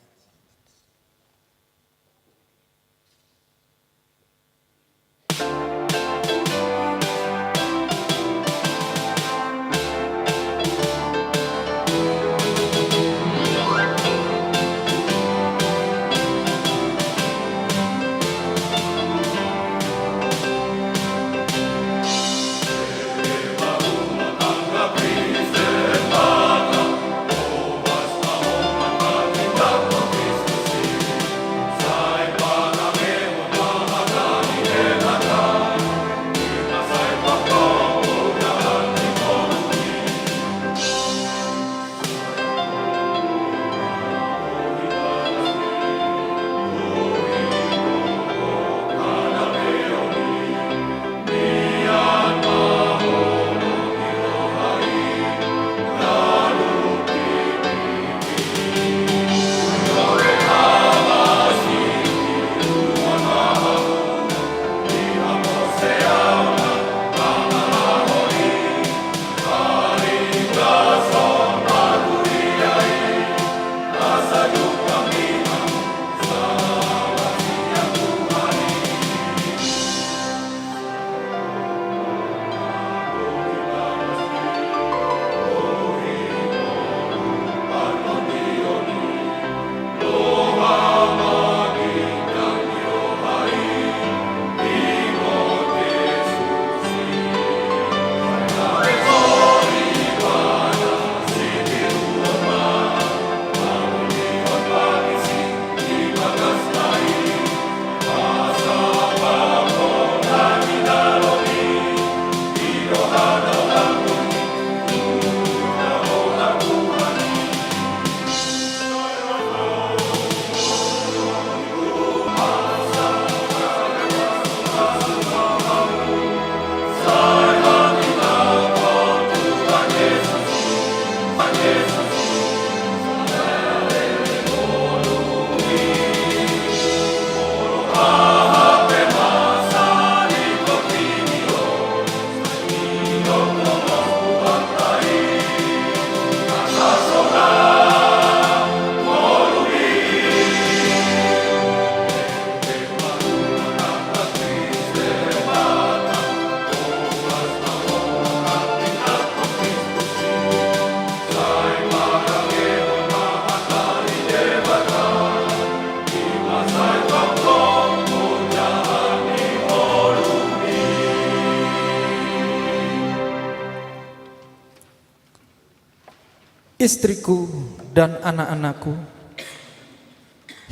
Istriku dan anak-anakku,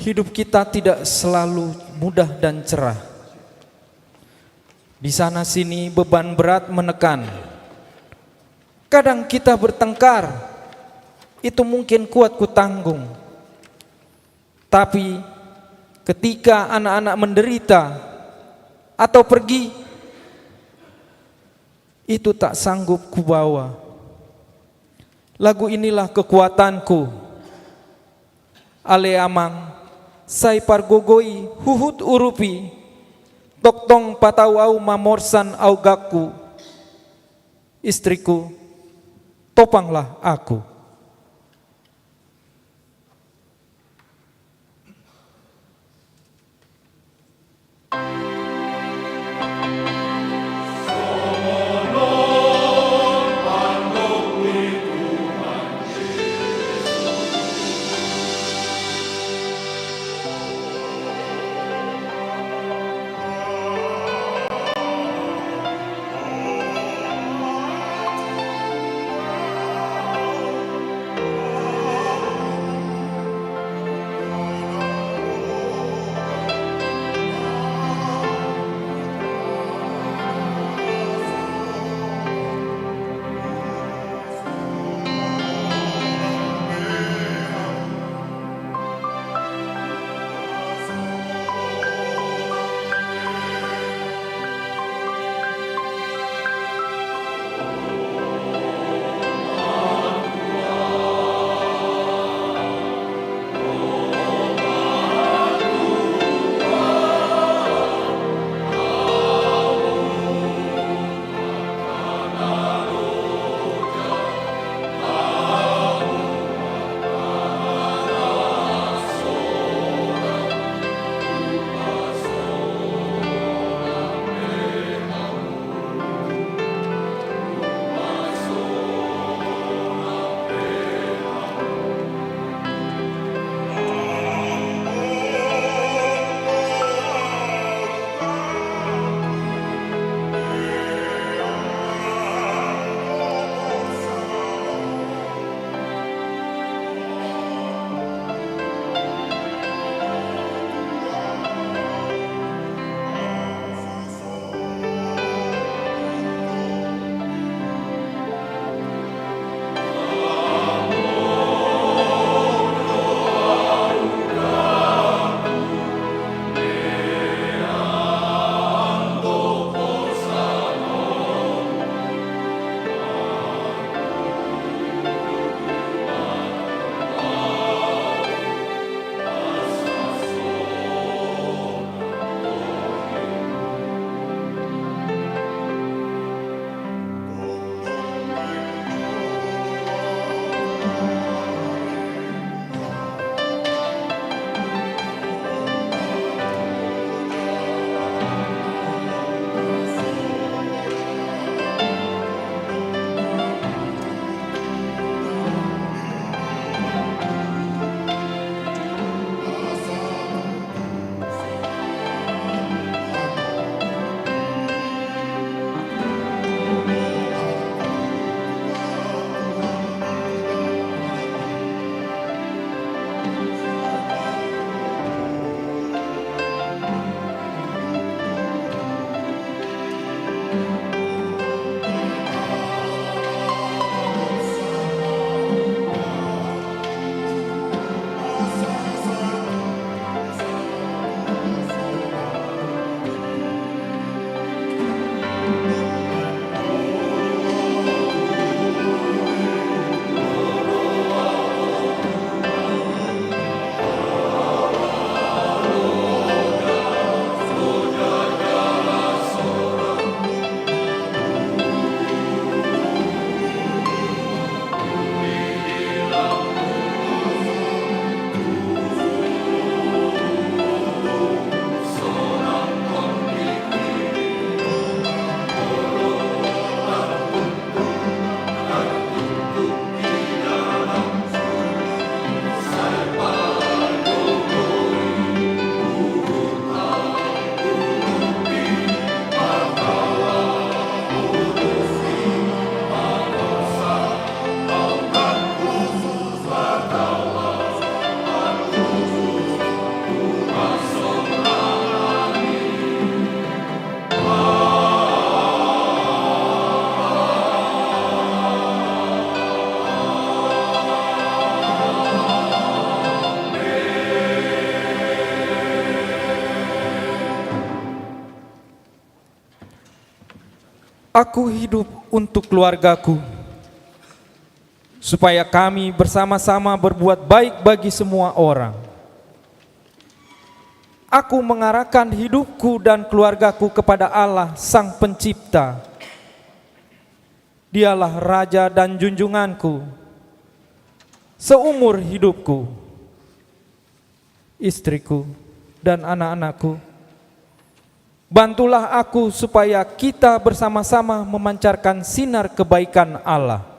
hidup kita tidak selalu mudah dan cerah. Di sana sini beban berat menekan. Kadang kita bertengkar, itu mungkin kuat kutanggung. Tapi ketika anak-anak menderita atau pergi, itu tak sanggup kubawa. Lagu inilah kekuatanku. Ale Amang, sai pargogoi huhut urupi, tongtong patau au mamorsan augakku. Istriku, topanglah aku. Aku hidup untuk keluargaku, supaya kami bersama-sama berbuat baik bagi semua orang. Aku mengarahkan hidupku dan keluargaku kepada Allah, Sang Pencipta. Dialah Raja dan Junjunganku seumur hidupku, istriku, dan anak-anakku. Bantulah aku supaya kita bersama-sama memancarkan sinar kebaikan Allah.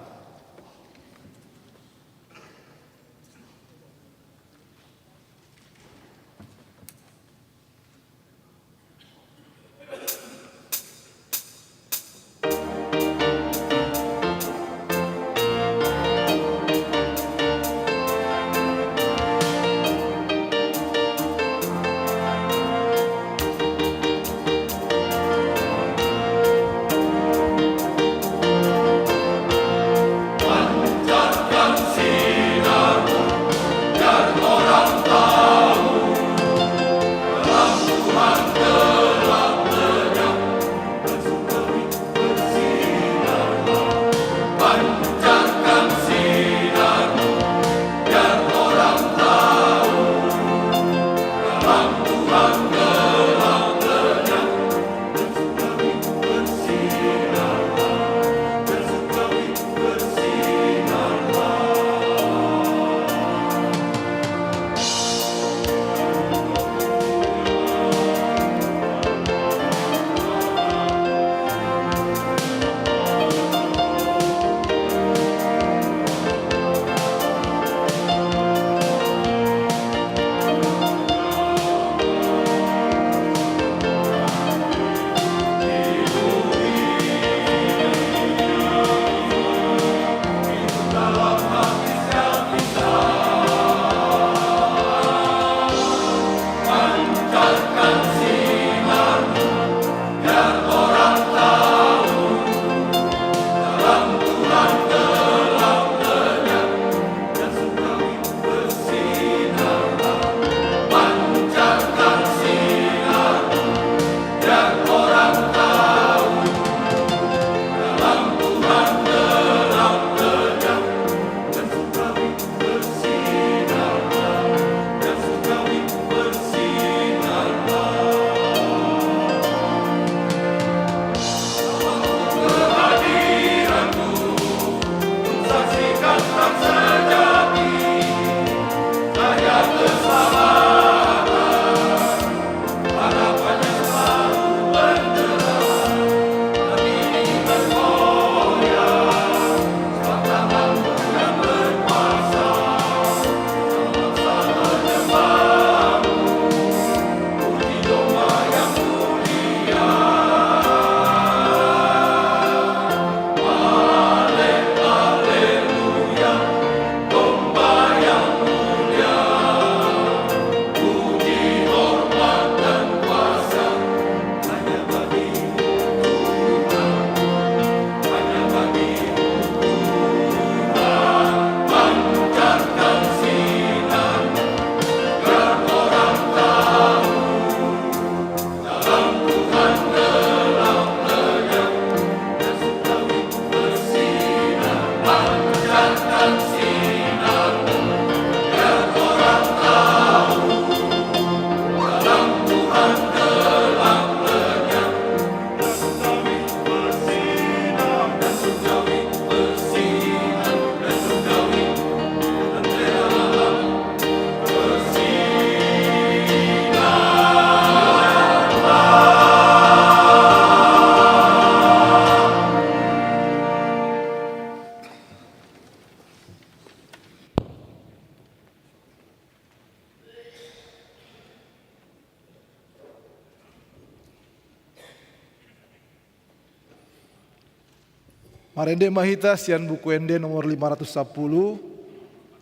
Marende ma hita sian Buku Ende nomor lima ratus sampulu,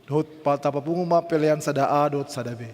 dohot pa-, tapapungu ma pelean sada A dohot sada B.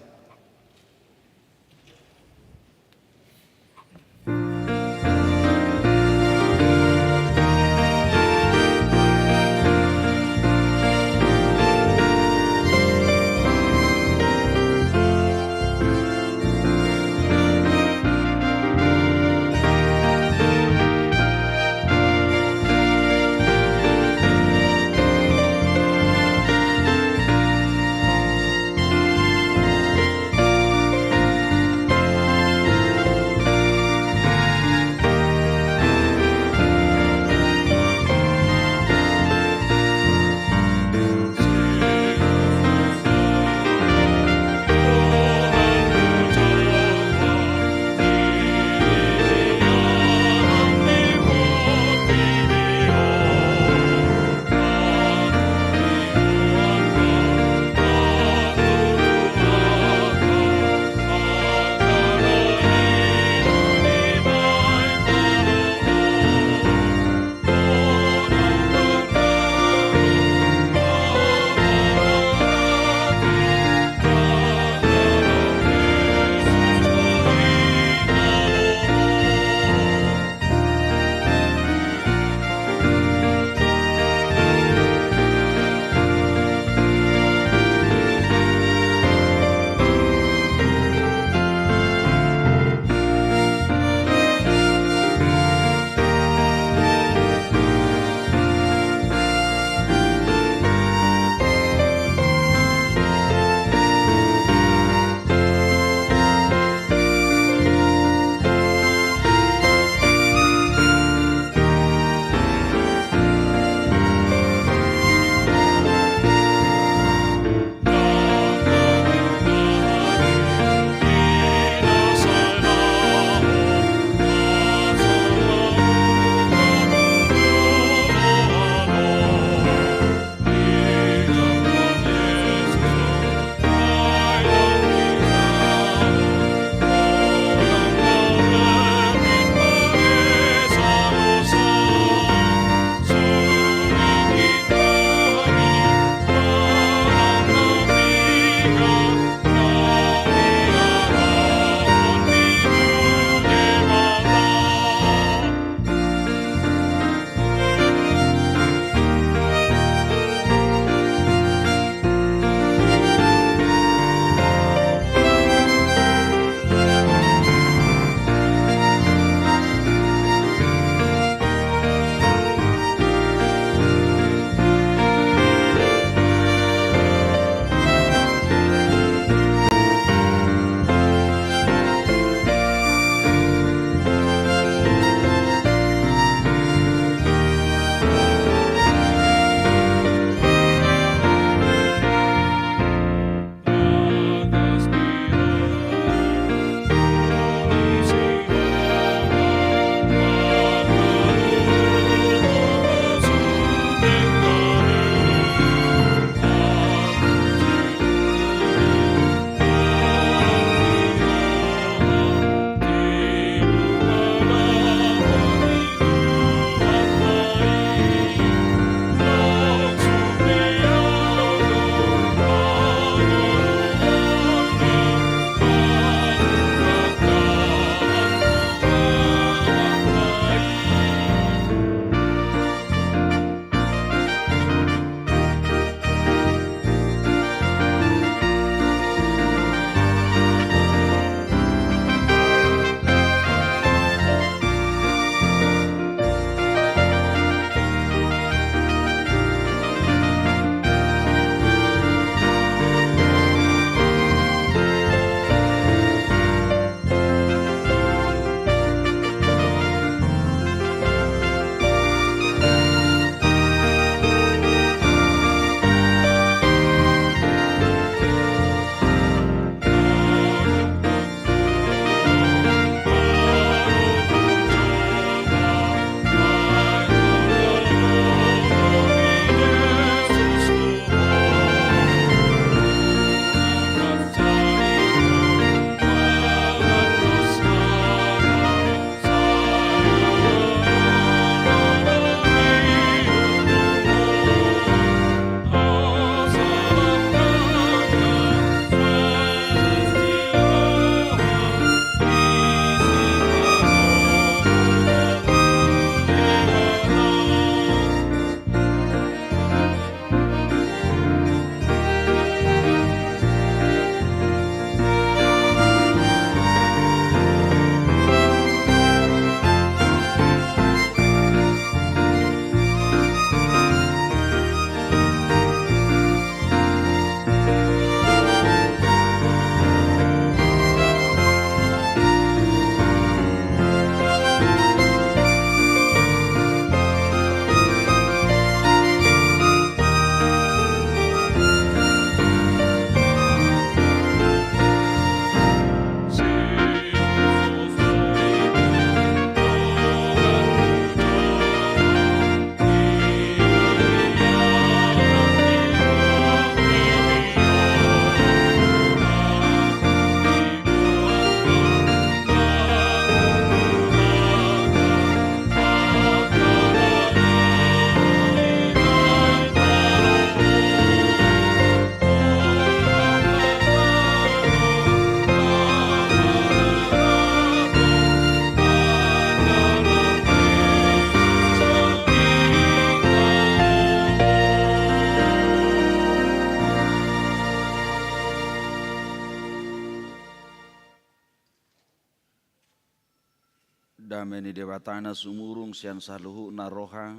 Dame ni Debata na sumurung sian saluhutna roha,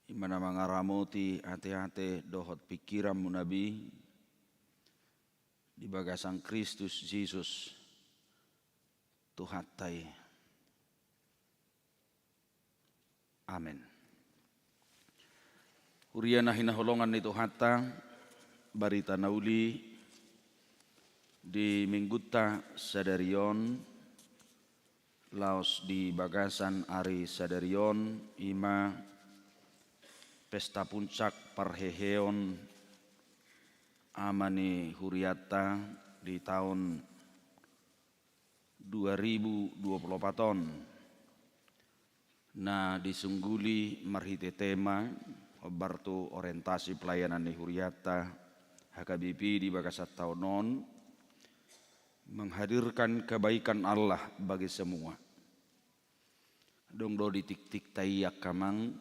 i ma na mangaramoti ateate dohot pingkiranmuna be, di bagasan Kristus Jesus Tuhanta i. Amen. Huria na hinaholongan ni Tuhanta, barita na uli di Minggunta sadari on, laos di bagasan ari sadari on, i ma pesta puncak parheheon ama ni hurianta di taon dua ribu dua puluh opat on, na disungguli marhite tema hombar tu orientasi pelayanan ni hurianta H K B P di bagasan taon on, menghadirkan kebaikan Allah bagi semua. Adong do di tiktikta i angka amang,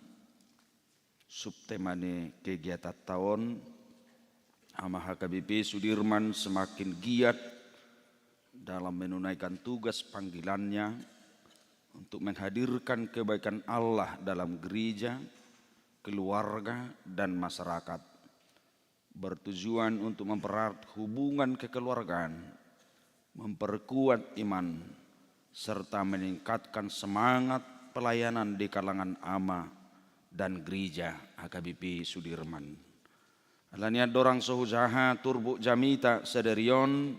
subtema ni kegiatanta on, Ama H K B P Sudirman semakin giat dalam menunaikan tugas panggilannya untuk menghadirkan kebaikan Allah dalam gereja, keluarga, dan masyarakat. Bertujuan untuk mempererat hubungan kekeluargaan, memperkuat iman, serta meningkatkan semangat pelayanan di kalangan ama dan gereja H K B P Sudirman. Alani i andorang so hujaha turpuk jamita sadari on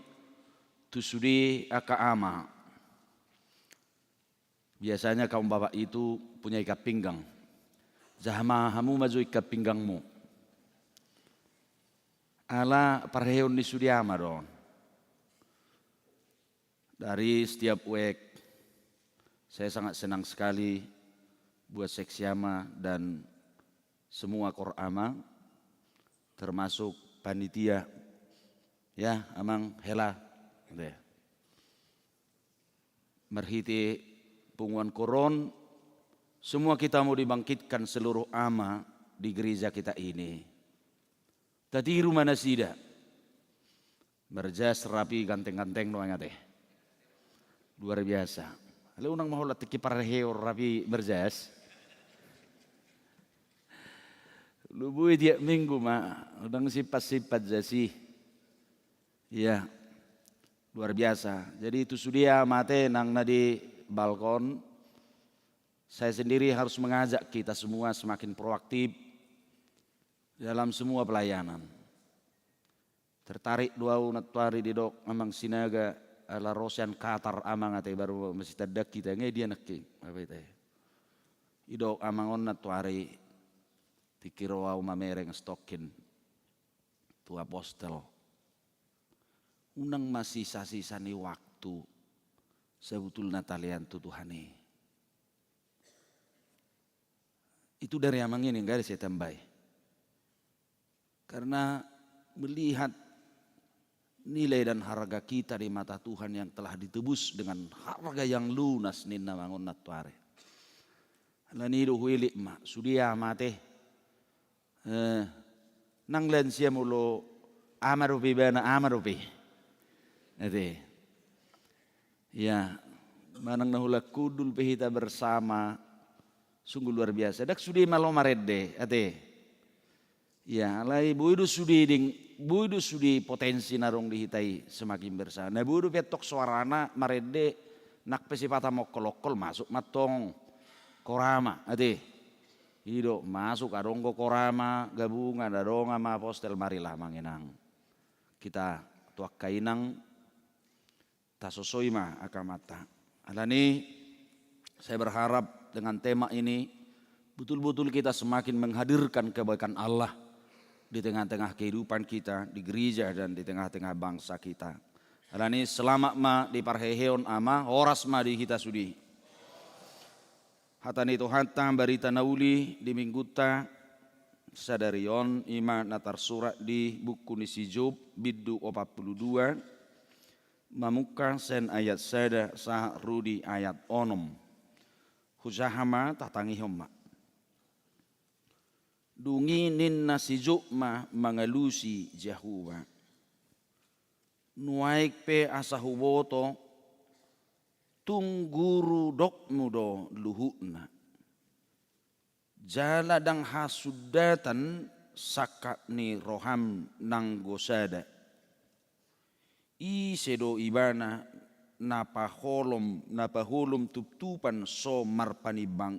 tu sude angka ama. Biasanya kaum bapak itu punya ikat pinggang. Jaha ma hamu ma jo ikat pinggangmu. Ala parheheon ni sude ama do on. Dari setiap wek, saya sangat senang sekali buat seksi ama dan semua kor ama, termasuk panitia. Ya, amang, hela. Gitu ya. Marhite punguan kor on, semua kita mau dibangkitkan seluruh ama di gereja kita ini. Tatiru ma nasida. Marjas rapi ganteng-ganteng do ate. Luar biasa. Alai unang ma holan tingki parheheon rapi marjas. Lubui tiap minggu ma, unang simpat-simpat jas i. Iya. Luar biasa. Jadi tu sude ama ate nang na di balkon, saya sendiri harus mengajak kita semua semakin proaktif dalam semua pelayanan. Tertarik do au nantuari didok amang Sinaga, ala ro sian Qatar amang ate, baru masitandang hita, nga dia nangkin, apa ita ya. Didok amang on nantuari, tingki ro au mamereng stokkin tu apostel. Unang ma sisa-sisa ni waktu sebetulna talean tu Tuhan i. Itu dari amang ini, nggak ada saya tambahi. Karena melihat nilai dan harga kita di mata Tuhan yang telah ditebus dengan harga yang lunas ninna amang on nantuari. Alani do huilik ma, sude ama ate. Eh, nang lansia molo ama dope ibana, ama dope. Ate. Ya, manang na holan hundul pe hita bersama, sungguh luar biasa. Ndang sude malo marende, ate. Ya, alai boi do sude ding, boi do sude potensi na adong di hita i semakin bersama. Na boi dope antong soarana marende, nang pe sipata mongkol-ongkol masuk ma antong kor ama, ate. I do, masuk, adong do kor ama gabungan, adong ama apostel, marilah amang inang. Kita tu angka inang, tasosoi ma angka amanta. Alani, saya berharap dengan tema ini, betul-betul kita semakin menghadirkan kebaikan Allah di tengah-tengah kehidupan kita, di gereja dan di tengah-tengah bangsa kita. Alani, selamat ma di parheheon ama, horas ma di hita sude. Hata ni Tuhanta, barita na uli di Minggunta sadari on, i ma na tarsurat di buku ni si Job, bindu opat pulu dua, mamungka sian ayat sada sahat ro di ayat onom. Hujaha ma, tatangihon ma. Dung i ninna si Job ma mangalusi Jahowa: Nuaeng pe asa huboto, Tung guru dokmu do luhutna. Jala ndang hasundatan sangkap ni roham nanggo sada. Ise do ibana na paholom, na paholom tuptupan so marpanimbang,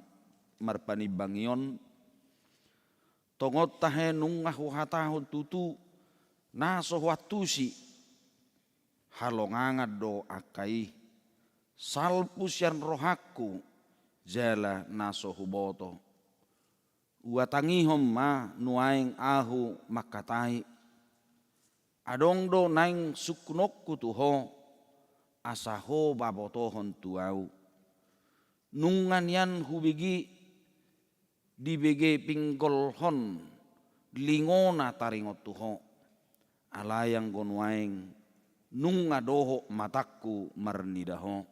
marpanimbangi on? Tongon tahe nunga huhatahon tutu, na so huantusi. Halongangan do angka i. Salpu sian rohangku, jala na so huboto. Huhatangihon ma nuaeng ahu mangkatai. Adong do naeng sungkunonku tu ho, asa ho pabotohon tu ahu. Nunga nian hubege, dibege pinggolhon lingona taringot tu ho. Alai anggo nuaeng nunga dohot matangku marnida ho.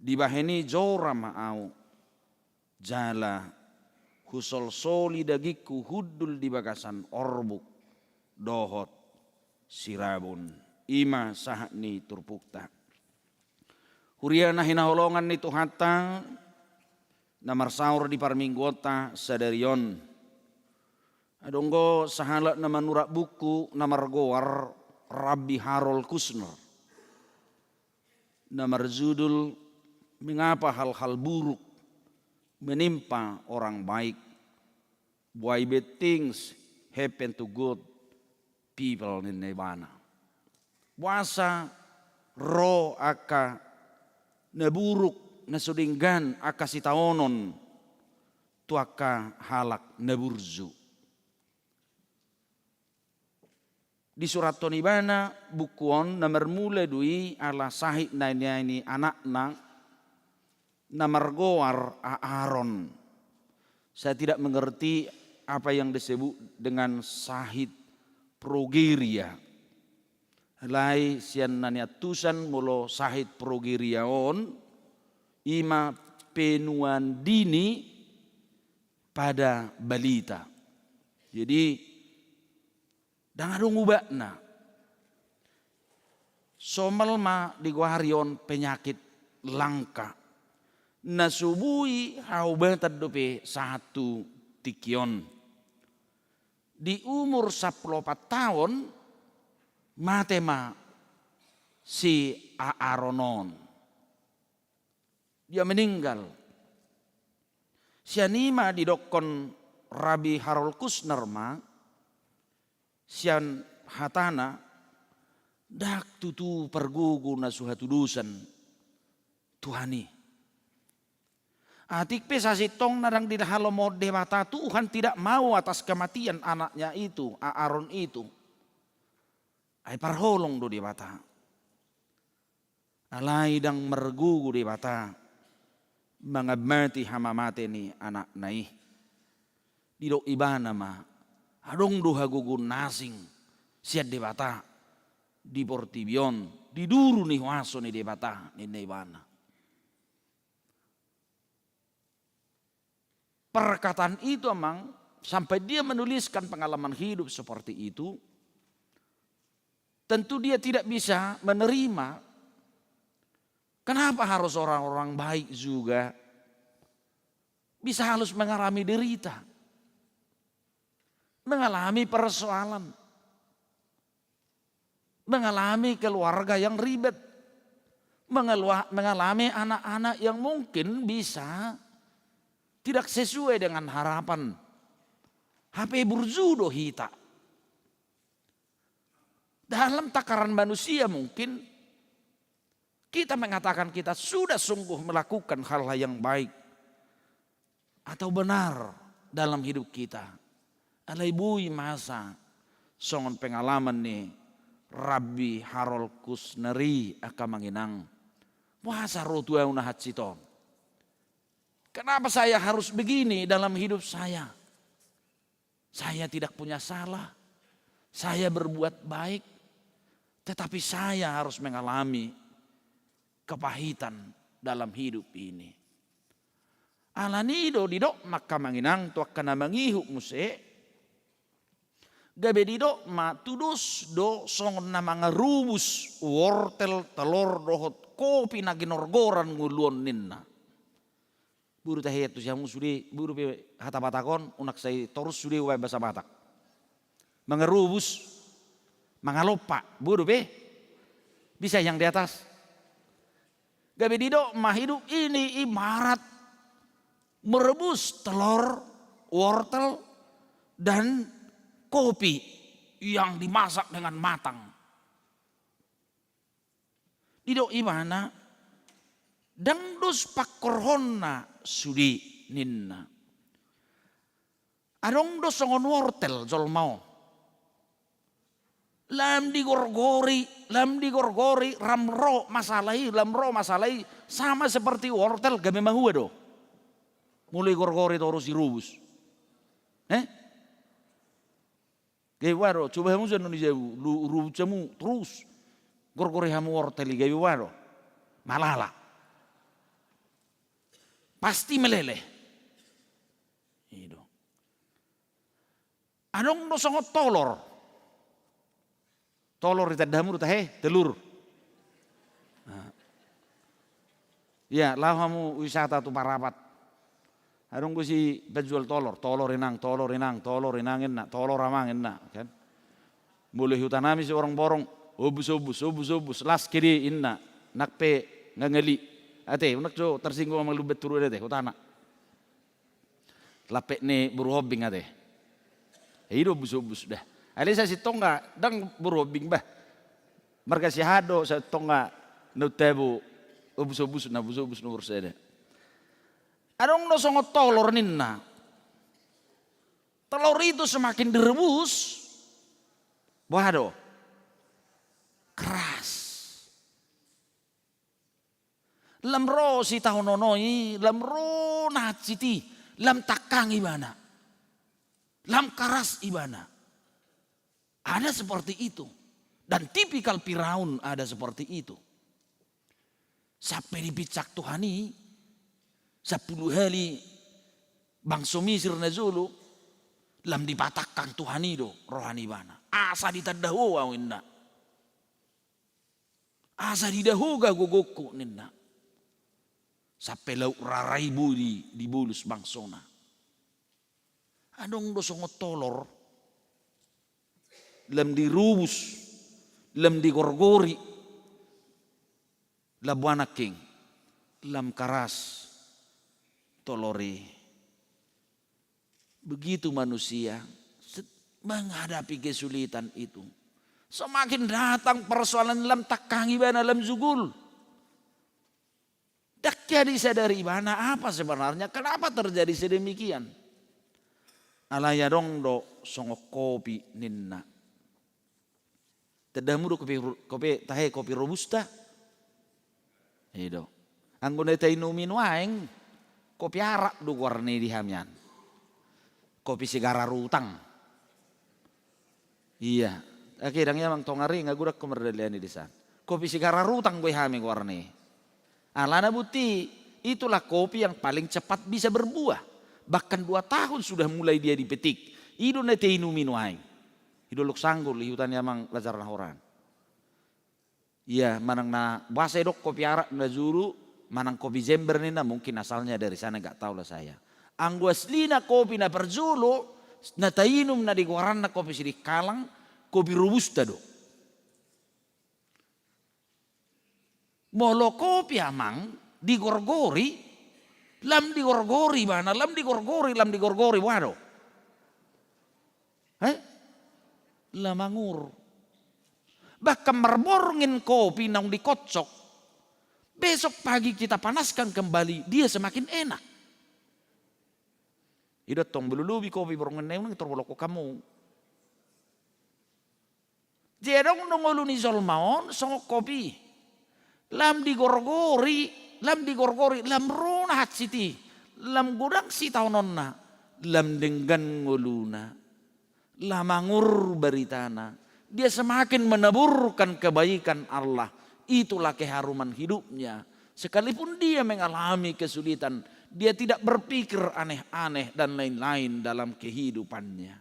Dibahen i jora ma ahu, jala husolsoli dagingku hundul di bagasan orbuk dohot sirabun. I ma sahat ni turpukta. Huria na hinaholongan ni Tuhanta, na marsaor di parmingguonta sadari on. Adong do sahalak na manurat buku na margoar Rabbi Harold Kushner, na marjudul Mengapa Hal-hal Buruk Menimpa Orang Baik, Why Bad Things Happen to Good People, ninna ibana. Boasa ro angka na buruk, na so denggan, angka sitaonon tu angka halak na burju. Disurathon ibana buku on na marmula do i ala sahit na nian ni anakna na margoar Aaron. Saya tidak mengerti apa yang disebut dengan sahit progeria. Alai sian na niantusan molo sahit progeria on, i ma penuaan dini pada balita. Jadi, ndang adong ubatna. Somal ma digoari on penyakit langka. Na so boi haubatan dope sahat tu tingki on. Di umur sampulu opat taon, mate ma si Aaron on. Dia meninggal. Sian i ma didokkon Rabbi Harold Kushner ma, sian hatana, ndang tutu pargogo na so hatudosan Tuhan i. Atik pe sasintongna ndang dihalomohon Debata, Tuhan tidak mau atas kematian anaknya itu, Aaron itu. Ai parholong do Debata. Alai ndang margogo Debata mangamati hamamate ni anakna i. Didok ibana ma, adong do hagogoon na asing sian Debata di portibi on, di duru ni huaso ni Debata, ninna ibana. Perkataan itu, Amang, sampai dia menuliskan pengalaman hidup seperti itu, tentu dia tidak bisa menerima. Kenapa harus orang-orang baik juga bisa harus mengalami derita, mengalami persoalan, mengalami keluarga yang ribet, mengalua-, mengalami anak-anak yang mungkin bisa tidak sesuai dengan harapan. Hape burju do hita. Dalam takaran manusia mungkin kita mengatakan kita sudah sungguh melakukan hal-hal yang baik atau benar dalam hidup kita. Alai boi masa songon pengalaman ni Rabbi Harold Kushner i, angka amang inang. Boasa ro tu ahu na hansit on? Kenapa saya harus begini dalam hidup saya? Saya tidak punya salah. Saya berbuat baik, tetapi saya harus mengalami kepahitan dalam hidup ini. Alani do didok ma, angka amang inang, tu angka na mangihut muse, Gabe didok ma, tudos do songon na mangarubus wortel, telor dohot kopi na ginorgoran ngoluon ninna. Boru tahe, tu si hamu sude, boru pe hata Batak on, unang sai torus sude ubaen bahasa Batak. Mangarubus, mangalompa, boru pe. Bisa yang di atas? Gabe didok ma, hidup ini ibarat merebus telur, wortel, dan kopi yang dimasak dengan matang. Didok ibana, ndang dos pangkorhonna sude ninna. Adong do songon wortel jolma on. Lam digorgori, lam digorgori, lam ro masalah i, lam ro masalah i, sama seperti wortel, gabe mahua do. Molo digorgori torus dirubus. Eh? Gabe boha do, coba hamu sian on di jabu, lu-, rubus hamu torus. Gorgori hamu wortel i, gabe boha do? Malala. Pasti meleleh. I do. Adong do songon tolor. Tolor ditanda hamu do tahe, telur. Nah. Ia, laho hamu wisata tu Parapat. Adong do si penjual tolor, tolor inang, tolor inang, tolor inang inna, tolor amang inna, kan. Molo di huta nami si borong-borong, ombus, ombus, ombus, ombus, las kede inna, nang pe ngangali. Ate, unang jo tersinggung amang Lumban Turuan ate, hutana. Lampek ni boru Hombing ate. I do ombus-ombus da. Alai sai sintongga ndang boru Hombing bah. Marga Siahaan do, sai sintongga na untabo ombus-ombus, na ombus-ombus nomor sada. Adong do songon tolor ninna. Telur itu semakin direbus, boha do? Keras. Lam ro sitaonon i, lam ro na hansit i, lam tangkang ibana. Lam keras ibana. Ada seperti itu. Dan tipikal Firaun ada seperti itu. Sampe dipinsang Tuhan i, sampulu hali bangso Misir na jolo, lam dipatangkang Tuhan i do roha ni ibana. Asa ditanda ho ahu inna. Asa dida ho gogongku ninna. Sampe laut rara i boi di-, dibolus bangsona. Adong do songon tolor. Lam dirubus, lam digorgori. Lam boha nangkin, lam keras tolor i. Begitu manusia set-, menghadapi kesulitan itu. Semakin datang persoalan, lam tangkang ibana, lam jugul. Ndang hea disadari ibana apa sebenarnya, kenapa terjadi sedemikian. Alai adong do songon kopi ninna. Tanda hamu do kopi ru-, kopi tahe, kopi robusta? I do. Anggo na tainumi nuaeng, kopi arak do goarna i di hami an. Kopi sigara rutang. Ia. Ake dang ia mang tongar i nga godang ho mardalihan i di san. Kopi sigara rutang do i hami goarna i. Alana buti, itulah kopi yang paling cepat bisa berbuah. Bahkan dua tahun sudah mulai dia dipetik. I do na tainumi nuaeng. I do Lok Sanggul, i huta ni amang Lajar Nahoran. Ia, manang na boasa didok kopi arak na jolo, manang kopi Jember ninna, mungkin asalnya dari sana, nggak tahu lah saya. Anggo aslina kopi na parjolo, na tainum na di goaranna kopi Sidikalang, kopi robusta do. Molo kopi amang digorgori, lam digorgori ibana, lam digorgori, lam digorgori, boha do? Eh? Lam angur. Bahkan marborngin kopi naung dikocok, besok pagi kita panaskan kembali, dia semakin enak. I do tong, molo lobi kopi borngin na i, unang tor bolongkon hamu. Jadi adong do ngolu ni jolma on songon kopi. Lam digorgori, lam digorgori, lam ro na hansit i, lam godang sitaononna, lam denggan ngoluna, lam angur baritana. Dia semakin menaburkan kebaikan Allah. Itulah keharuman hidupnya. Sekalipun dia mengalami kesulitan, dia tidak berpikir aneh-aneh dan lain-lain dalam kehidupannya.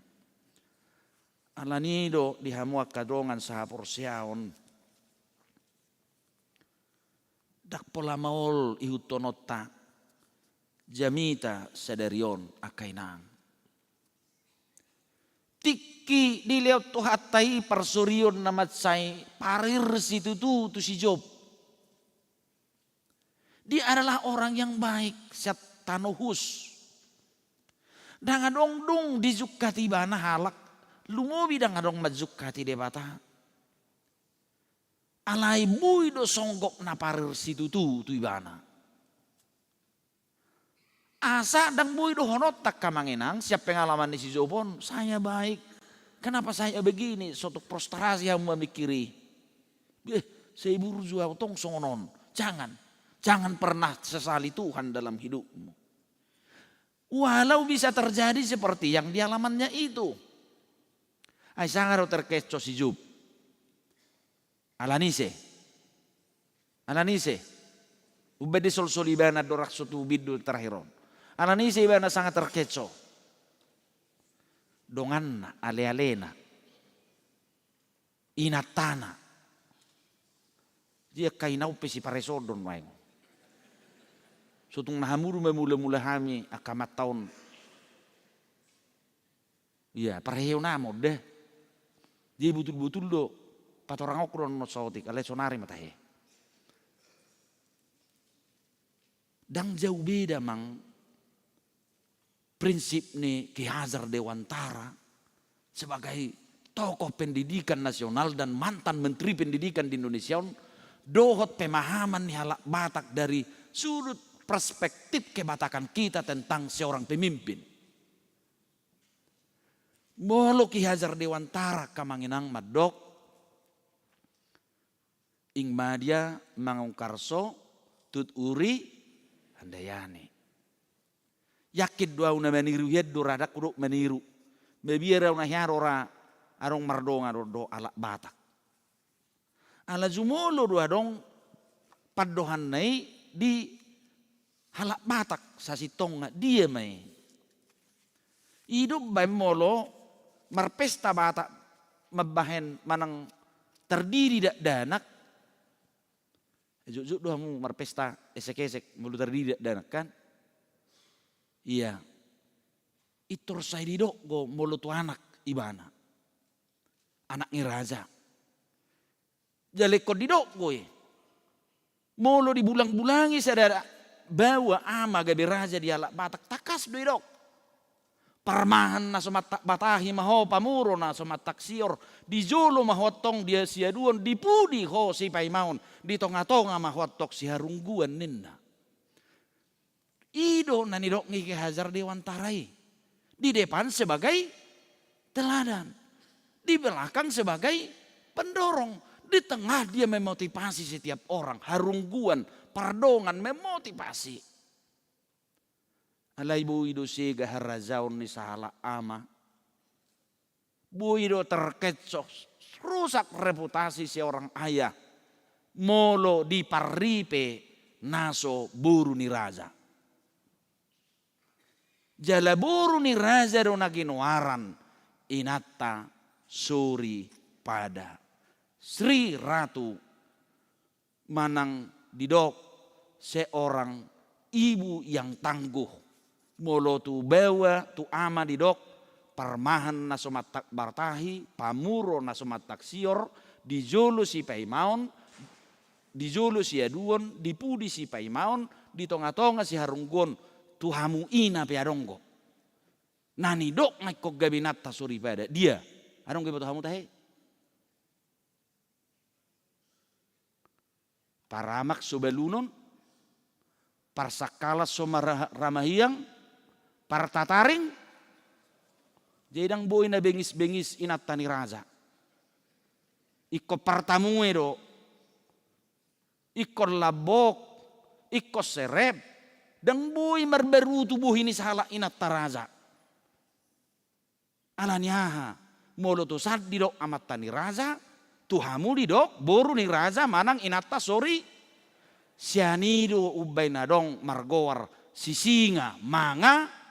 Alani do di hamu angka dongan sahaporseaon, ndang pola maol ihuthononta jamita sadari on, angka inang. Tingki dilehon Tuhanta i parsorion na mansai parir situtu tu si Job. Dia adalah orang yang baik, sian tano Hus. Ndang adong dung dijungkat ibana halak, lumobi ndang adong manjungkati Debata. Alai boi do songgop na parir situtu tu ibana. Asa ndang boi dohononta, angka amang inang, sian pengalaman ni si Job on, "Saya baik, kenapa saya begini?" So tung prostrasi hamu mamingkiri. "Beh, sai burju ahu tong songon on." Jangan. Jangan pernah sesali Tuhan dalam hidupmu. Walau bisa terjadi seperti yang dialamannya itu. Ai sanga do terkecoh si Job. Alani ise? Alani ise? Umbaen disolsol ibana dorang so tu bindu terakhir on. Alani ise ibana sanga terkecoh? Donganna, alealena, inantana. Dia angka inang pe siparesodon maeng. So tung na hamu do mamulamula hami angka amanta on. Ia, parheheon amon da. Jadi botul-botul do patorangkon on saotik, alai sonari ma tahe. Ndang jauh beda, amang, prinsip ni Ki Hajar Dewantara sebagai tokoh pendidikan nasional dan mantan Menteri Pendidikan di Indonesia on, dohot pemahaman ni halak Batak dari sudut perspektif kebatakan kita tentang seorang pemimpin. Molo Ki Hajar Dewantara, angka amang inang, mandok, ing madia mangongkarso tut uri handayani. Yakin do ahu na maniru hian do radakku dohot maniru. Mabiar ahu na hea do ra adong mardongan dohot halak Batak. Ala jumolo do adong pandohanna i di halak Batak sasintongna, dia ma i. I do umbaen molo marpesta Batak mambahen manang tardidi dakdanak. Jotjot do hamu marpesta esek-esek molo tardidi dakdanak, kan? Ia. Pintor sai didok do molo tu anak ibana, anak ni raja. Jala ingkon didok do i. Molo dibulang-bulangi sada baoa ama gabe raja di halak Batak, tangkas do didok. Parmahan na so mantak batahi ma ho, pamuro na so mantak sior, di jolo ma ho antong di siaduon, di pudi ho sipaimaon, di tonga-tonga ma ho antong siharungguan, ninna. I do na nidok ni Ki Hajar Dewantara i. Di depan sebagai teladan, di belakang sebagai pendorong, di tengah dia memotivasi setiap orang, harungguan, pardongan, memotivasi. Alai boi do sega harajaon ni sahalak ama. Boi do terkecoh, rusak reputasi seorang ayah molo diparripe na so boru ni raja. Jala boru ni raja do na ginoaran inanta soripada, Sri Ratu, manang didok seorang ibu yang tangguh. Molo tu baoa, tu ama didok parmahan na so mantak batahi, pamuro na so mantak sior, di jolo sipaimaon, di jolo siaduon, di pudi sipaimaon, di tonga-tonga siharungguon, tu hamu ina pe adong do. Na nidok nga ingkon gabe inanta soripada, dia? Adong gabe tu hamu tahe? Paramak so balunon, parsangkalan so mara-, ramahiang, partataring. Jadi ndang boi na bengis-bengis inanta ni raja. Ingkon partamue do. Ingkon lambok, ingkon serep. Ndang boi marbarutu bohi ni sahalak inanta raja. Alani aha? Molo tu sandok didok amanta ni raja, tu hamu didok boru ni raja manang inanta sori. Sian i do umbaen adong margoar Sisingamangaraja.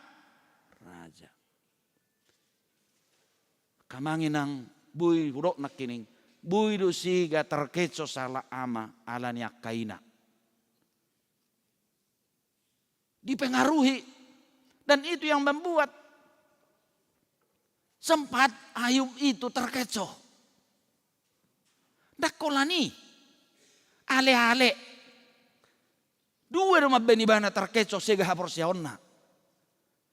Angka amang inang, boi hudok nangkining, boi do sega tarkeco sahalak ama ala ni angka ina. Dipengaruhi. Dan itu yang membuat sempat Ayub itu terkecoh. Ndang holan i, ale-ale. Dua do mambaen ibana terkecoh sega haporseaonna.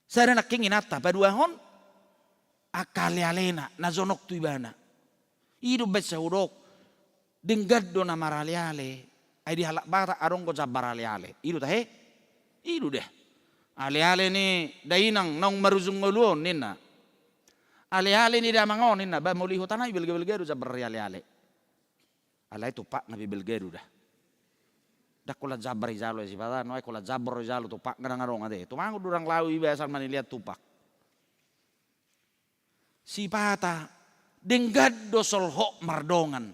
Sada nangkin inanta, paduahon angka ale-alena na jonok tu ibana. I do umbaen sai hudok, denggan do na marale-ale. Ai di halak Batak adong do jambar ale-ale. I do tahe? I do da. Ale-ale ni dainang naung marujung ngolu on ninna. Ale-ale ni damang on ninna, ba molo di huta nami balga-balga do jambar ni ale-ale. Alai tumpakna pe balga do da. Ndang holan jambar dijalo sipata, nuaeng holan jambar dijalo tumpakna ndang adong ate. Tumangon do ndang laho iba asal manilehon tumpak. Sipata denggan do solhot mardongan.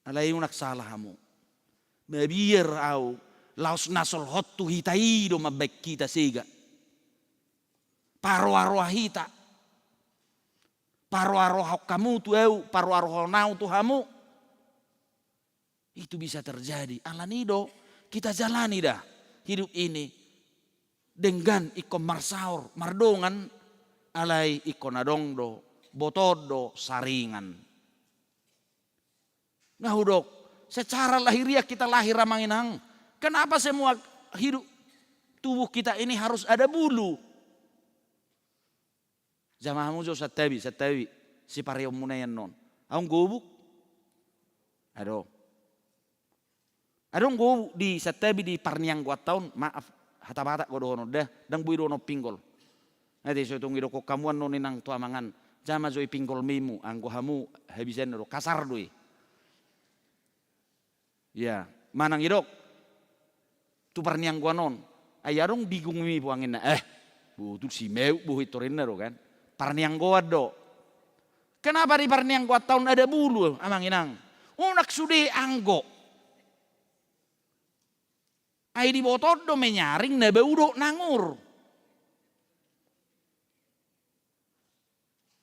Alai unang sala hamu. Mabiar au laos na solhot tu hita i do mambaen hita sega. Paroa-roa hita. Paroa-roahon hamu tu au, paroa-roahon au tu hamu. Itu bisa terjadi. Alani do, kita jalani da hidup ini. Denggan ingkon marsaor, mardongan, alai ingkon adong do, botoon do saringan. Nga hudok, secara lahiriah kita lahir amang inang. Kenapa semua hidup tubuh kita ini harus ada bulu? Jama hamu jo santabi, santabi, sipareonmuna i annon. Adong gobuk? Adong. Adong gobuk di santabi di parnianggoanta on, maaf, hata Batak do dohonon da, ndang boi dohonon pinggol. Ate, so tung idokkon hamu annon inang tu amangan, jama jo i pinggol meimu, anggo hamu habisan do, kasar do i. Ia, manang idok tu parnianggoan on. Ai adong digung mi puanginna, eh, botul si meuk bohit torinna do kan. Parnianggoan do. Kenapa di parnianggoanta on ada bulu, amang inang? Unang sude anggo. Ai dibotoon do menyaring na bau dohot na ngur.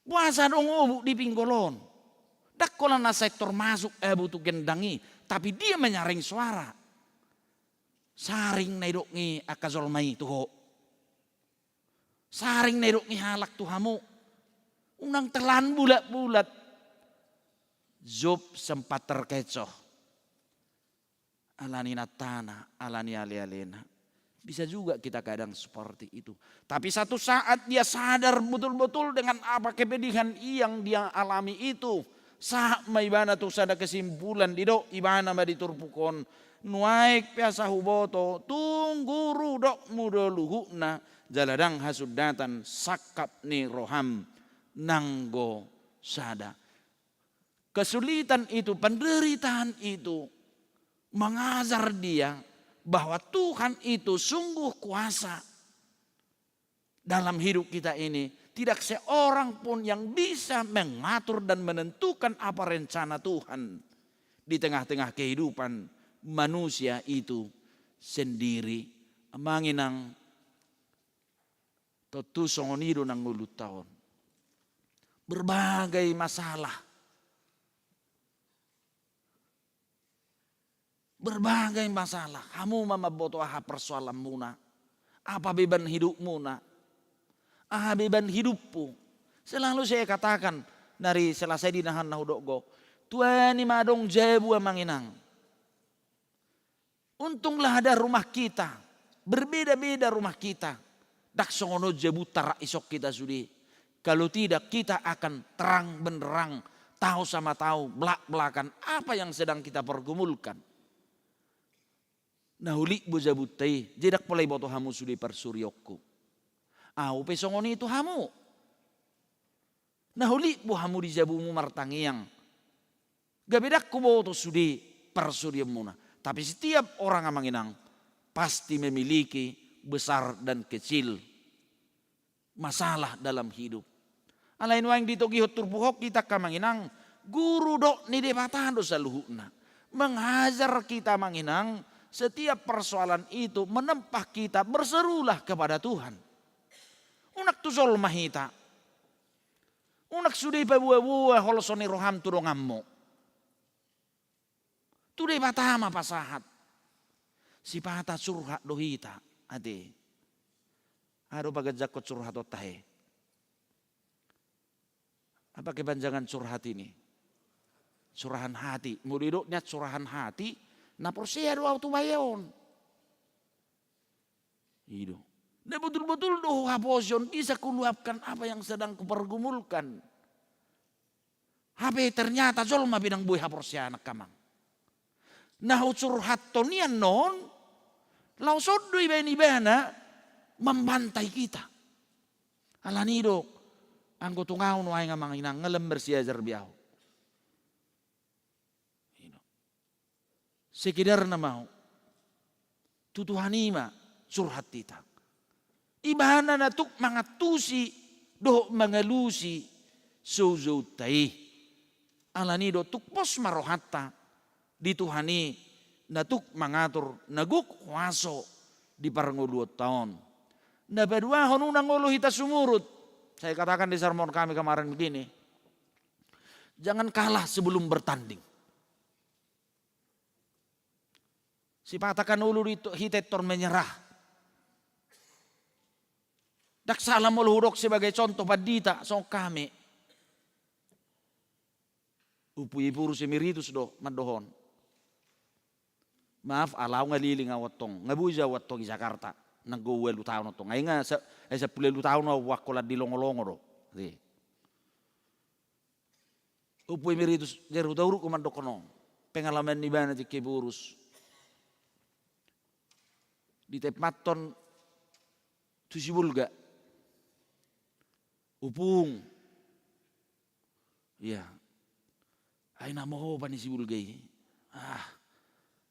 Boasa adong gobuk di pinggol on? Ndang holan na sai termasuk abu tu gendang i, tapi dia menyaring suara. Saring na idok ni angka jolma i tu ho. Saring na idok ni halak tu hamu. Unang telan bulat-bulat. Job sempat terkecoh. Ala ni inantana, ala ni ale-alena. Bisa juga kita kadang seperti itu. Tapi satu saat dia sadar betul-betul dengan apa kepedihan yang dia alami itu. Sahat ma ibana tu sada kesimpulan, didok ibana ma di turpuk on. Nuaeng pe asa huboto, tung guru dokmu do luhutna, jala ndang hasundatan sangkap ni roham nanggo sada. Kesulitan itu, penderitaan itu mengajar dia bahwa Tuhan itu sungguh kuasa dalam hidup kita ini. Tidak seorang pun yang bisa mengatur dan menentukan apa rencana Tuhan di tengah-tengah kehidupan manusia itu sendiri. Amang inang, tontu songon i do na ngolunta on. Berbagai masalah. Berbagai masalah. Hamu ma mamboto aha persoalanmuna. Apa beban hidupmuna. Aha beban hidupmu. Selalu saya katakan, nari Selasa i di nahan na hudok do. Tuani ma adong jabu amang inang. Untunglah ada rumah kita, berbeda-beda rumah kita. Ndang songon on jabunta rap isok kita sude. Kalau tidak, kita akan terang benderang, tahu sama tahu, belak-belakan apa yang sedang kita pergumulkan. Na hulik bo jabunta i, jadi ndang pola iboto hamu sude parsurionku. Au pe songon i tu hamu. Na hulik bo hamu di jabumu martangiang. Gabe ndang huboto sude parsurionmuna. Tapi setiap orang amang inang pasti memiliki besar dan kecil masalah dalam hidup. Alai nuaeng ditogihon turpuk on hita angka amang inang, guru dok ni Debata do saluhutna. Menghajar kita amang inang, setiap persoalan itu menempa kita berserulah kepada Tuhan. Unang tu jolma hita. Unang sude paboa-boa holso ni roham tu donganmu. Tu Debata ma pasahat. Sipata curhat do hita, ate. Aha do paganjanghon curhat on tahe? Apa kepanjangan curhat ini? Curahan hati. Molo didok nian curahan hati, na porsea do au tu baya on. I do. Na botul-botul do huhaposi on, bisa kuluapkan apa yang sedang kupergumulkan. Hape ternyata jolma pe ndang boi haporseaon, angka amang. Na hucurhathon i annon, laos on do ibaen ibana mambantai hita. Alani i do, anggo tung au nuaeng, amang inang, nga lam marsiajar be au. I do. Sekedarna ma au. Tu Tuhan i ma curhat hita. Ibana na tuk mangantusi dohot mangalusi joujounta i. Alani i do tuk pos ma rohanta di Tuhan i na tuk mangatur na gok huaso di parngoluonta on. Na paduahon, unang olo hita sumurut. Saya katakan di sermon kami kemarin begini. Jangan kalah sebelum bertanding. Sipata kan olo di hita intor menyerah. Ndang sala molo hudok sebagai contoh pandita, songon hami. Ompu Epurus Emeritus do mandohon. Maaf, ala au nga leleng au antong, nga boi jo au antong i Jakarta. Nanggo ualu taon antong. Ai nga sa-, ai sampulu ualu taon au, au holan di longo-longo do. Ompu Emeritus Jair Hutauruk mandokkon on, pengalaman ni ibana tingki Epurus. Ditempathon tu Sibolga. Ompung. Ia. Ai na mohop ni Sibolga i. Ah.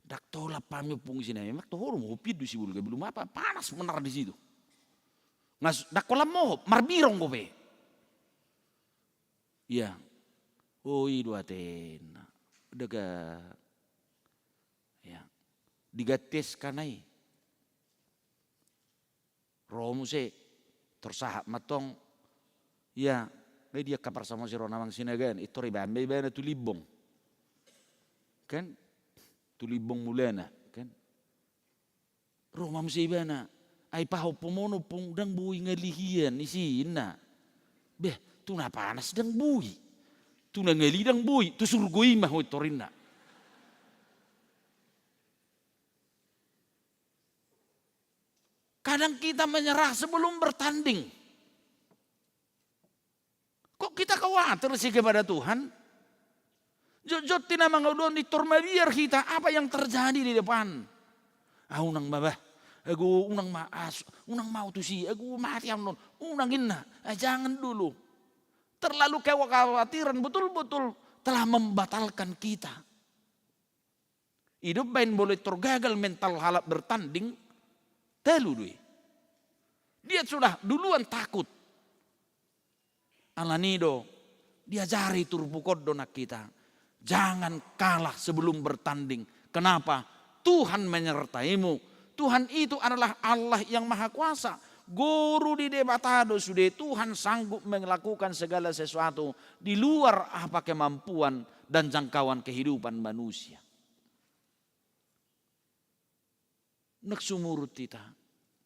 Ndang tolap hami, Ompung, isi na memang toho do mohop i tu Sibolga, belum apa, panas benar di situ. Ngas-, ndang holan mohop, marbirong dope. Ia. O, i do ate ninna. Daga. Ia. Diganti S K na i. Ro muse. Tor sahat ma antong. Ia. Nga di angka parsamua siro na mangasinaga an, i tor ibaen ma ibana tu Limbong. Kan? Tu Limbong mulana, kan? Ro ma muse ibana. Ai pahophom on, Ompung, ndang boi ngali hian isi, ninna. Beh, tu na panas ndang boi. Tu na ngali ndang boi, tu surgo i ma ho i tor, ninna. Kadang kita menyerah sebelum bertanding. Kok kita khawatir sih kepada Tuhan? Jotjot i na mangolu on, i tor mabiar hita apa yang terjadi di depan. Ah, unang ma bah. Ago, unang ma, as-, unang ma au tusi. Ago, mate au annon. Unang, ninna. Ah, jangan dulu. Terlalu kekhawatiran betul-betul telah membatalkan kita. I do umbaen molo i tor gagal mental halak bertanding, talu do i. Dia sudah duluan takut. Alani i do, diajari turpuk on do nang hita. Jangan kalah sebelum bertanding. Kenapa? Tuhan menyertaimu. Tuhan itu adalah Allah yang Maha Kuasa. Guru di Debata do sude, Tuhan sanggup melakukan segala sesuatu di luar apa kemampuan dan jangkauan kehidupan manusia. Unang sumurut hita.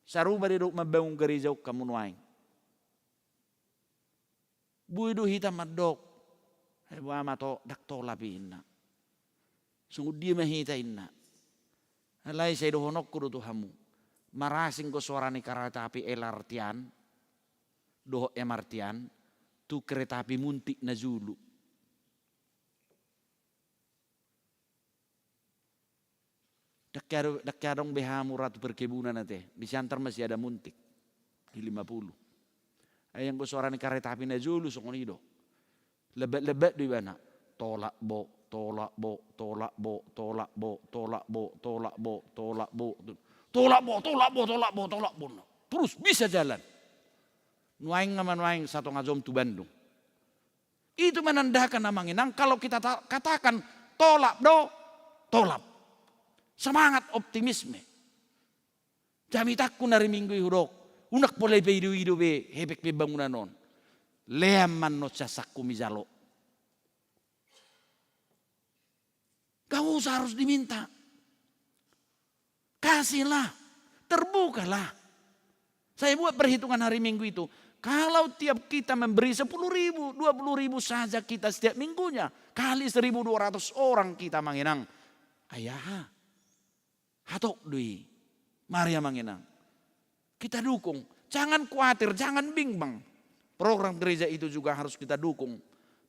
Sarupa didok mambangun gareja on hamu nuaeng. Boi do hita mandok, "Ai boha ma to, ndang tolap i," ninna. "Songon dia ma hita," ninna. Alai sai dohononku do tu hamu. Marasing do soara ni kareta api L R T an dohot M R T an tu kereta api Muntik na jolo. Ndang hea do, ndang hea adong be hamu ra tu perkebunan ate, di Siantar ma siada Muntik, di lima puluh. Ai anggo soara ni kareta api na jolo songon i do. Lambat-lambat do ibana. Tolap bo, tolap bo, tolap bo, tolap bo, tolap bo, tolap bo, tolap bo, tolap bo, tolap bo, tolap bo. Terus bisa jalan. Nuaeng nga ma nuaeng satonga jom tu Bandung. Itu menandakan, amang inang, kalau kita ta-, katakan tolap do, tolap. Semangat, optimisme. Jamitangku na ri Minggu i hudok, unang pola ipaido-ido be efek pembangunan on. Lean ma annon sian sangku mi jalo. Gak usah harus diminta. Kasihlah, terbukalah. Saya buat perhitungan hari Minggu itu. Kalau tiap kita memberi sepuluh ribu, dua puluh ribu saja kita setiap minggunya, kali seribu dua ratus orang kita, Amang Inang. Ai aha? Hatop do i. Mari, Amang Inang, kita dukung. Jangan khawatir, jangan bimbang. Program gereja itu juga harus kita dukung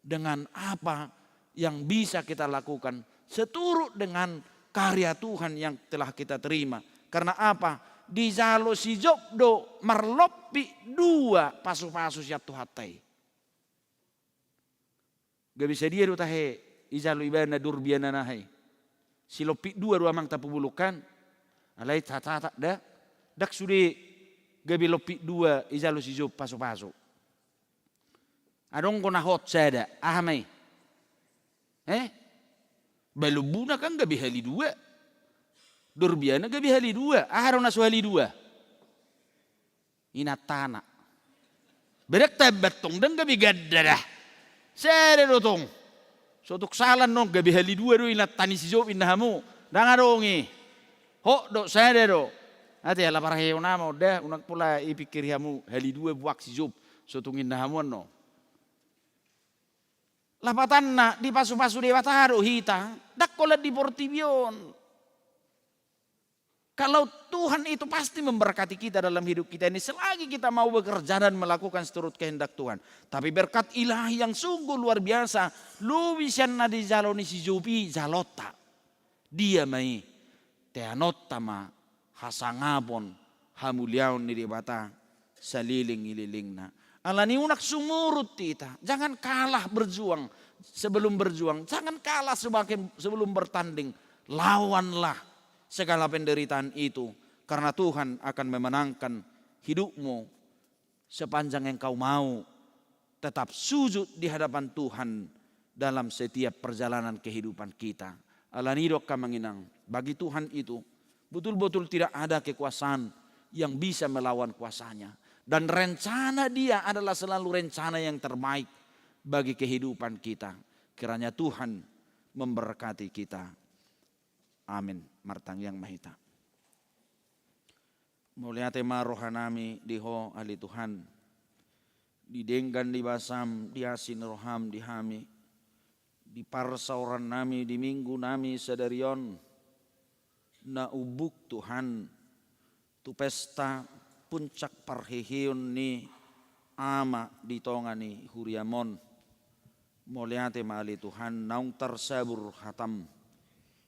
dengan apa yang bisa kita lakukan seturut dengan karya Tuhan yang telah kita terima. Karena apa? Dijalo si Job do marlompit dua pasu-pasu sian Tuhanta i. Gabe sadia do tahe ijalo ibana durbianana i? Silompit dua do, Amang, tapubulungkan. Alai catat da, ndang sude gabe lompit dua ijalo si Job pasu-pasu. Adong do na hot sada, aha ma i? Eh? Balombuna kan gabe hali dua. Durbiana gabe hali dua. Aha do na so hali dua? Inantana. Bedak tabat tong, ndang gabe ganda da. Sada do tong. So tung sala annon, gabe hali dua do inanta ni si Job, inna hamu. Ndang adong i. Hot do, sada do. Ate, ala parheheon ma on da, unang pola ipingkiri hamu hali dua buak si Job. So tung inna hamu annon. Lapatanna, dipasu-pasu Debata do hita, ndang holan di portibi on. Kalau Tuhan itu pasti memberkati kita dalam hidup kita ini selagi kita mau bekerja dan melakukan seturut kehendak Tuhan. Tapi berkat ilahi yang sungguh luar biasa, lobi sian na dijalo ni si Job i jalonta. Dia ma i? Teanonta ma hasangapon, hamuliaon ni Debata salelenglelengna. Alani i unang sumurut hita, jangan kalah berjuang sebelum berjuang, jangan kalah sebagai, sebelum bertanding. Lawanlah segala penderitaan itu, karena Tuhan akan memenangkan hidupmu sepanjang engkau mau tetap sujud di hadapan Tuhan dalam setiap perjalanan kehidupan kita. Alani i do, Amang Inang, bagi Tuhan itu betul-betul tidak ada kekuasaan yang bisa melawan kuasanya. Dan rencana Dia adalah selalu rencana yang terbaik bagi kehidupan kita. Kiranya Tuhan memberkati kita. Amin. Martangiang ma hita. Mauliate ma rohanami di Ho, ale Tuhan, di denggan ni basam, di asi ni roham di hami, di parsaorannami di minggunami sadari on, na umbuk, Tuhan, tu pesta puncak parheheon ni Ama di tonga ni huriam on. Mauliate ma, ale Tuhan, naung tarsabur hatam.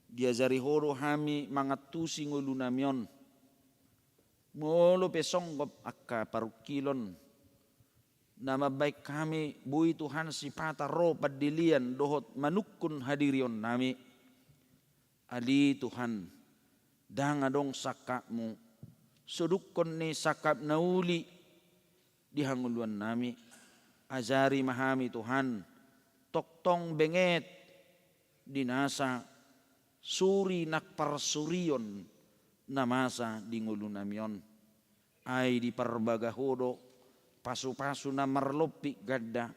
Diajari Ho do hami mangantusi ngolunami on, molo pe songgop angka parungkilon na mambahen hami boi, Tuhan, sipata ro pandelean dohot manungkun hadirionnami. Ale Tuhan, ndang adong sangkapmu, sodungkon ni sangkap na uli di hangoluannami. Ajari ma hami, Tuhan, tongtong benget di nasa suri nang parsurion na masa di ngolunami on. Ai diparbaga Ho do pasupasu na marlompit ganda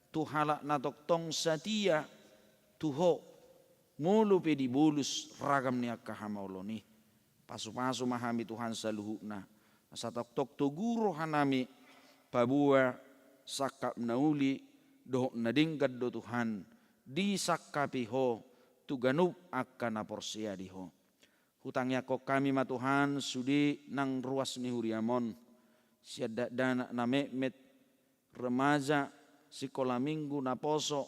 tu halak na tongtong satia tu Ho, molo pe dibolus ragam ni angka hamaolon i. Pasupasu ma hami, Tuhan, saluhutna, asa tongtong togu rohanami paboa sangkap na uli dohot na denggan do, Tuhan, disangkapi Ho tu ganup angka na porsea di Ho. Hutangiangkon hami ma, Tuhan, sude nang ruas ni huriam on, sian dakdanak na metmet, remaja, sikola minggu, naposo,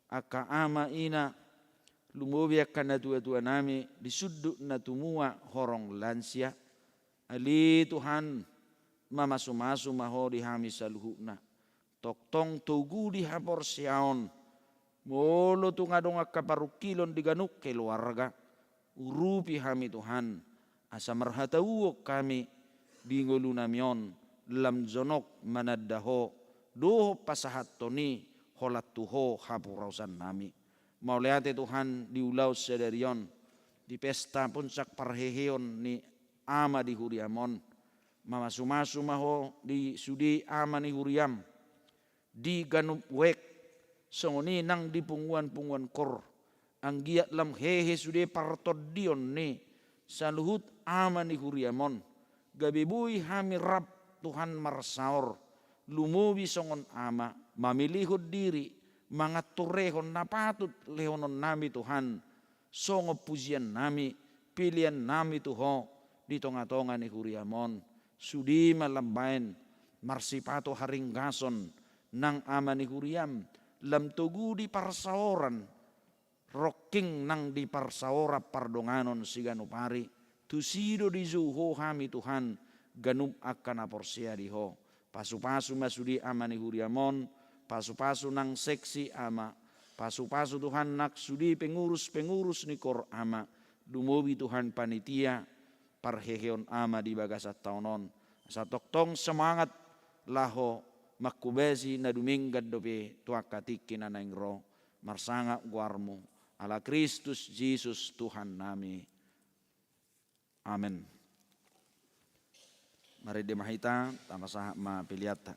angka ama ina, lumobi angka natuatuanami di sundut na tumua horong lansia. Ale Tuhan, mamasumasu ma Ho di hami saluhutna. Tongtong togu di haporseaon, molo tung adong angka parungkilon di ganup keluarga, urupi hami, Tuhan, asa marhatauon hami di ngolunami on, lam jonok mananda Ho dohot pasahathon i holan tu Ho haporusannami. Mauliate, Tuhan, di ulaon sadari on, di pesta puncak parheheon ni ama di huriam on. Mamasumasu ma Ho di sude ama ni huriam, di ganup wijk, songon i nang di punguan-punguan koor, anggiat lam hehe sude partondion ni saluhut ama ni huriam on, gabe boi hami rap Tuhan marsaor, lumobi songon ama, mamilihon diri, manganturehon na patut lehononnami Tuhan, songon pujiannami, peleannami tu Ho di tonga-tonga ni huriam on. Sude ma lam baen marsipato haringgason nang ama ni huriam, lam togu di parsaoran, rongking nang di parsaoran pardonganon siganup ari, tusi do dijou Ho hami Tuhan, ganup angka na porsea di Ho. Pasu-pasu ma sude ama ni huriam on, pasu-pasu nang seksi ama, pasu-pasu Tuhan nang sude pengurus-pengurus ni koor ama, lumobi Tuhan panitia parheheon ama di bagasan taon on. Asa tongtong semangat laho manghobasi na dumenggan dope tu angka tingki na naeng ro, marsangap goarmu, ala Kristus Jesus Tuhannami. Amen. Marende ma hita, tapasahat ma peleanta.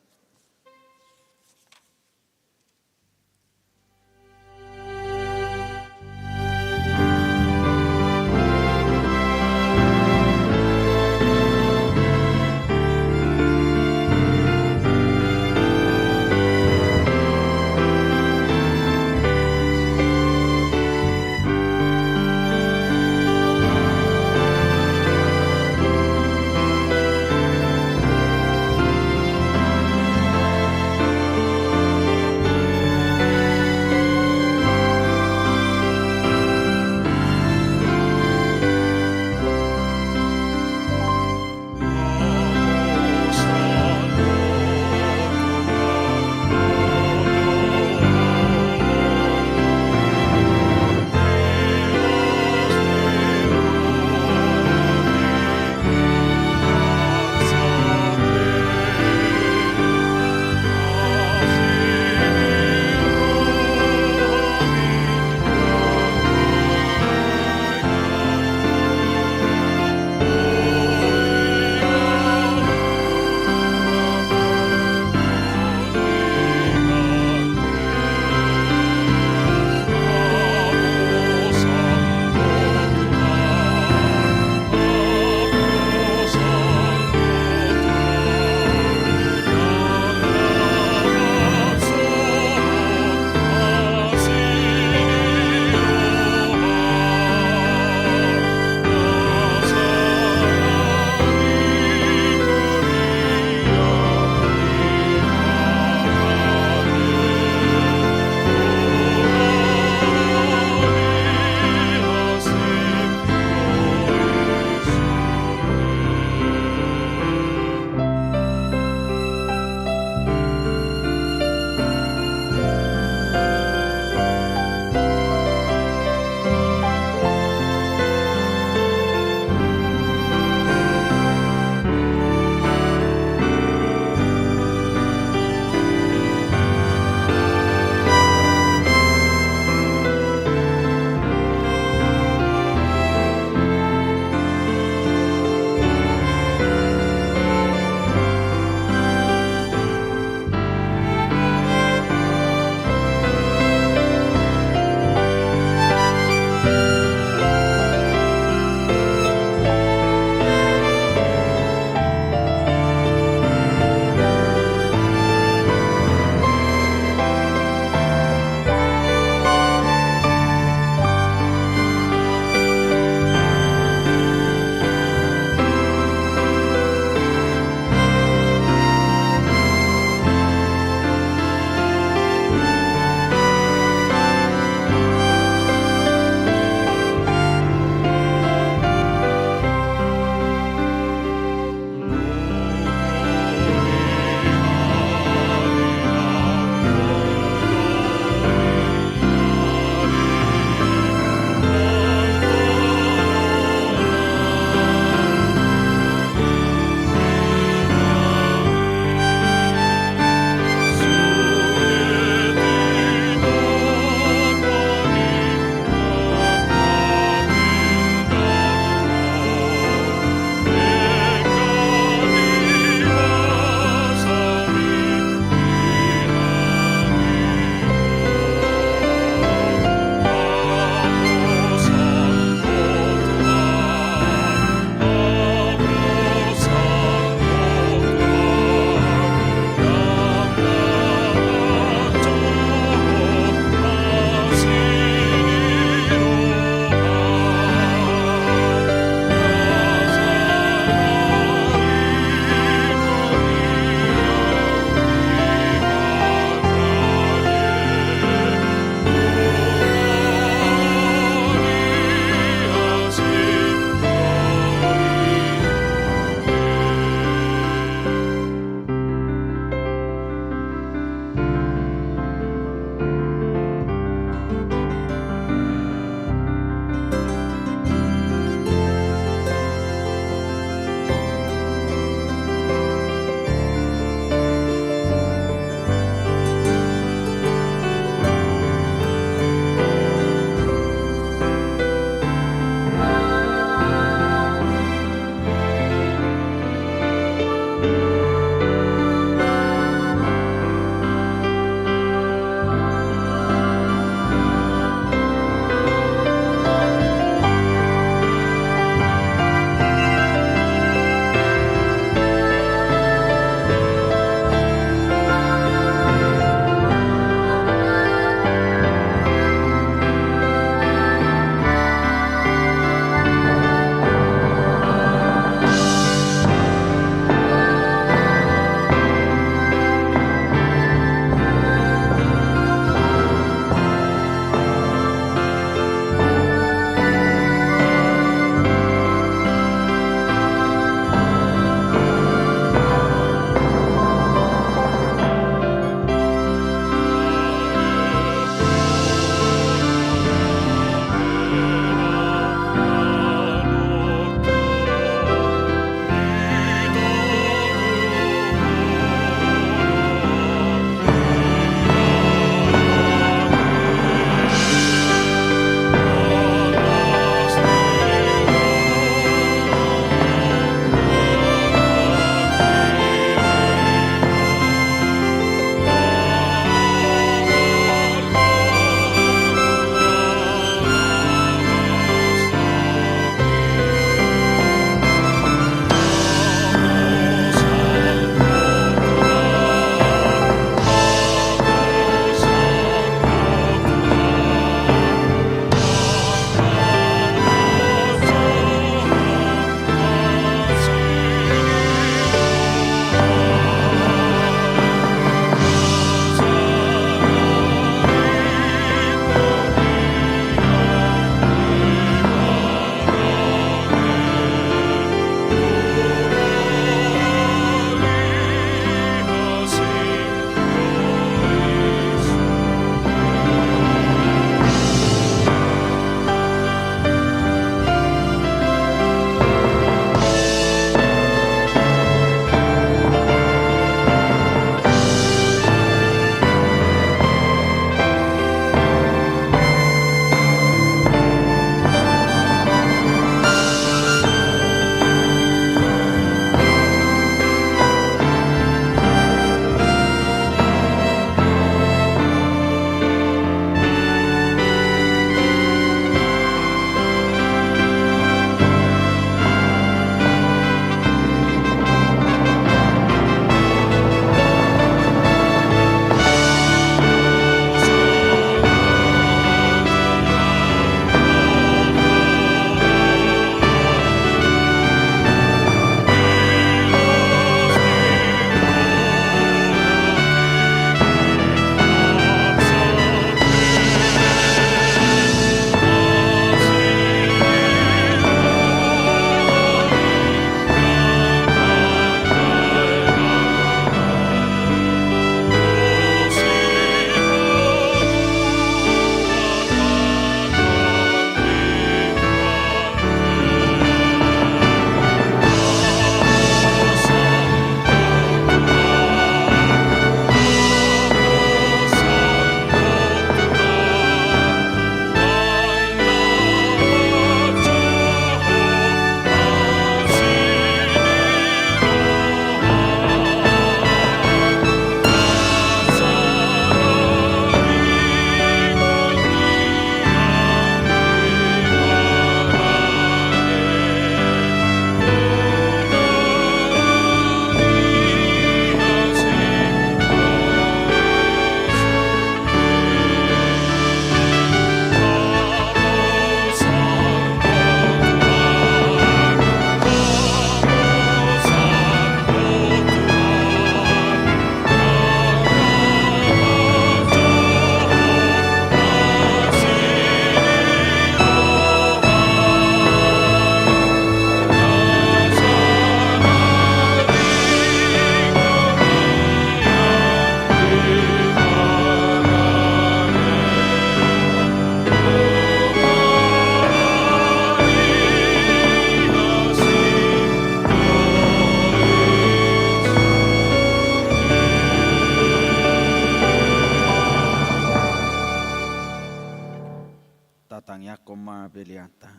Tangiangkon ma peleanta.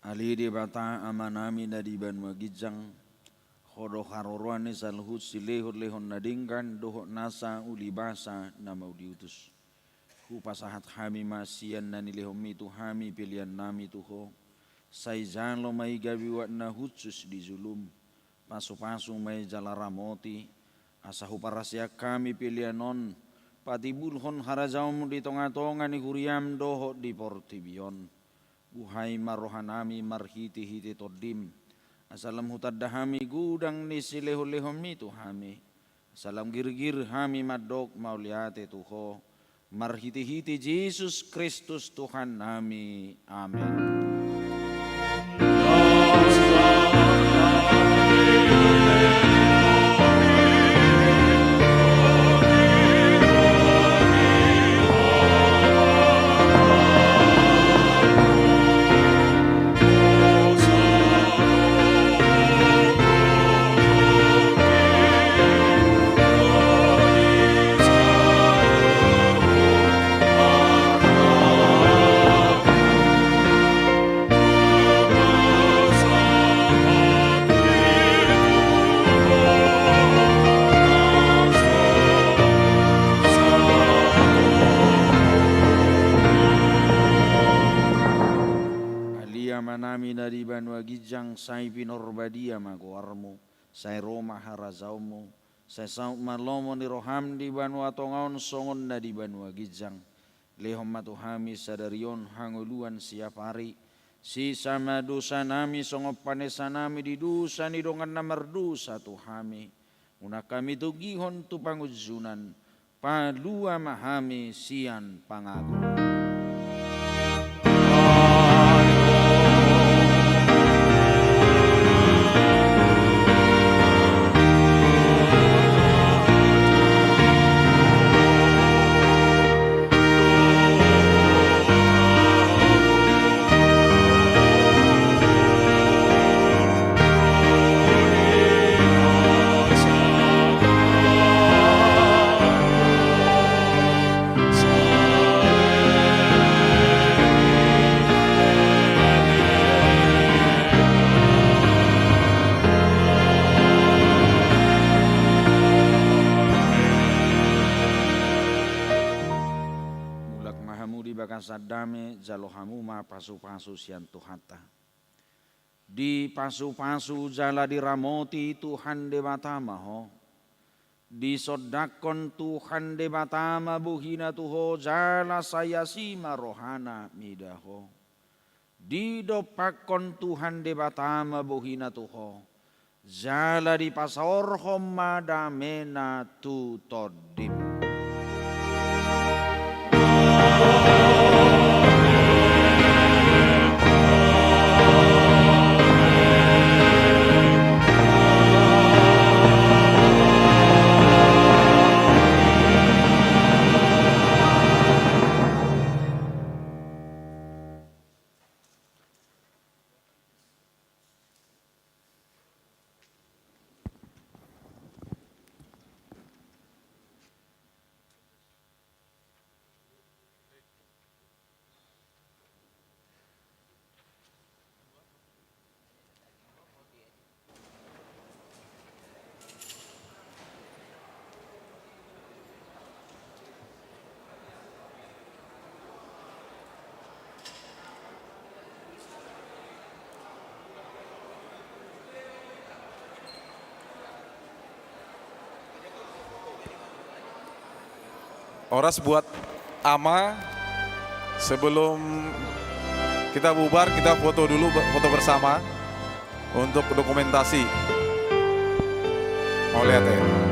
Ale Debata Amanami na di banua ginjang, Ho do haroroan ni saluhut silehonlehon na denggan dohot nasa ulibasa na mau diutus. Hupasahat hami ma sian na nilehonMi tu hami peleannami tu Ho. Sai jalo ma i gabe uap na hushus di jolum. Pasupasu ma i jala ramoti, asa huparaseang hami pelean on patimbulhon harajaonMu di tongatonga ni huriaM dohot di portibi on. Buhai ma rohanami marhitehite TondiM, asa lam hutanda hami godang ni silehonlehonMi tu hami, asa lam girgir hami mandok mauliate tu Ho, marhitehite Jesus Kristus Tuhannami. Amen. Ale Amanami na di banua ginjang, sai pinarbadia ma goarMu, sai ro ma harajaonMu, sai saut ma lomo ni rohaM di banua tonga on songon na di banua ginjang. Lehon ma tu hami sadari on hangoluan siapari. Sesa ma dosanami songon panesanami di dosa ni dongan na mardosa tu hami. Unang hami toguhon tu pangunjunan, palua ma hami sian pangago. Mulak ma hamu di bagasan dame, jalo hamu ma pasupasu sian Tuhanta. Dipasupasu jala diramoti Tuhan Debata ma ho. Disondangkon Tuhan Debata ma bohina tu ho jala sai asi ma rohana mida ho. Didompakkon Tuhan Debata ma bohina tu ho jala dipasaorhon ma damena tu tondim. Oras buat ama. Sebelum kita bubar, kita foto dulu, foto bersama untuk dokumentasi. Mau lihat ya?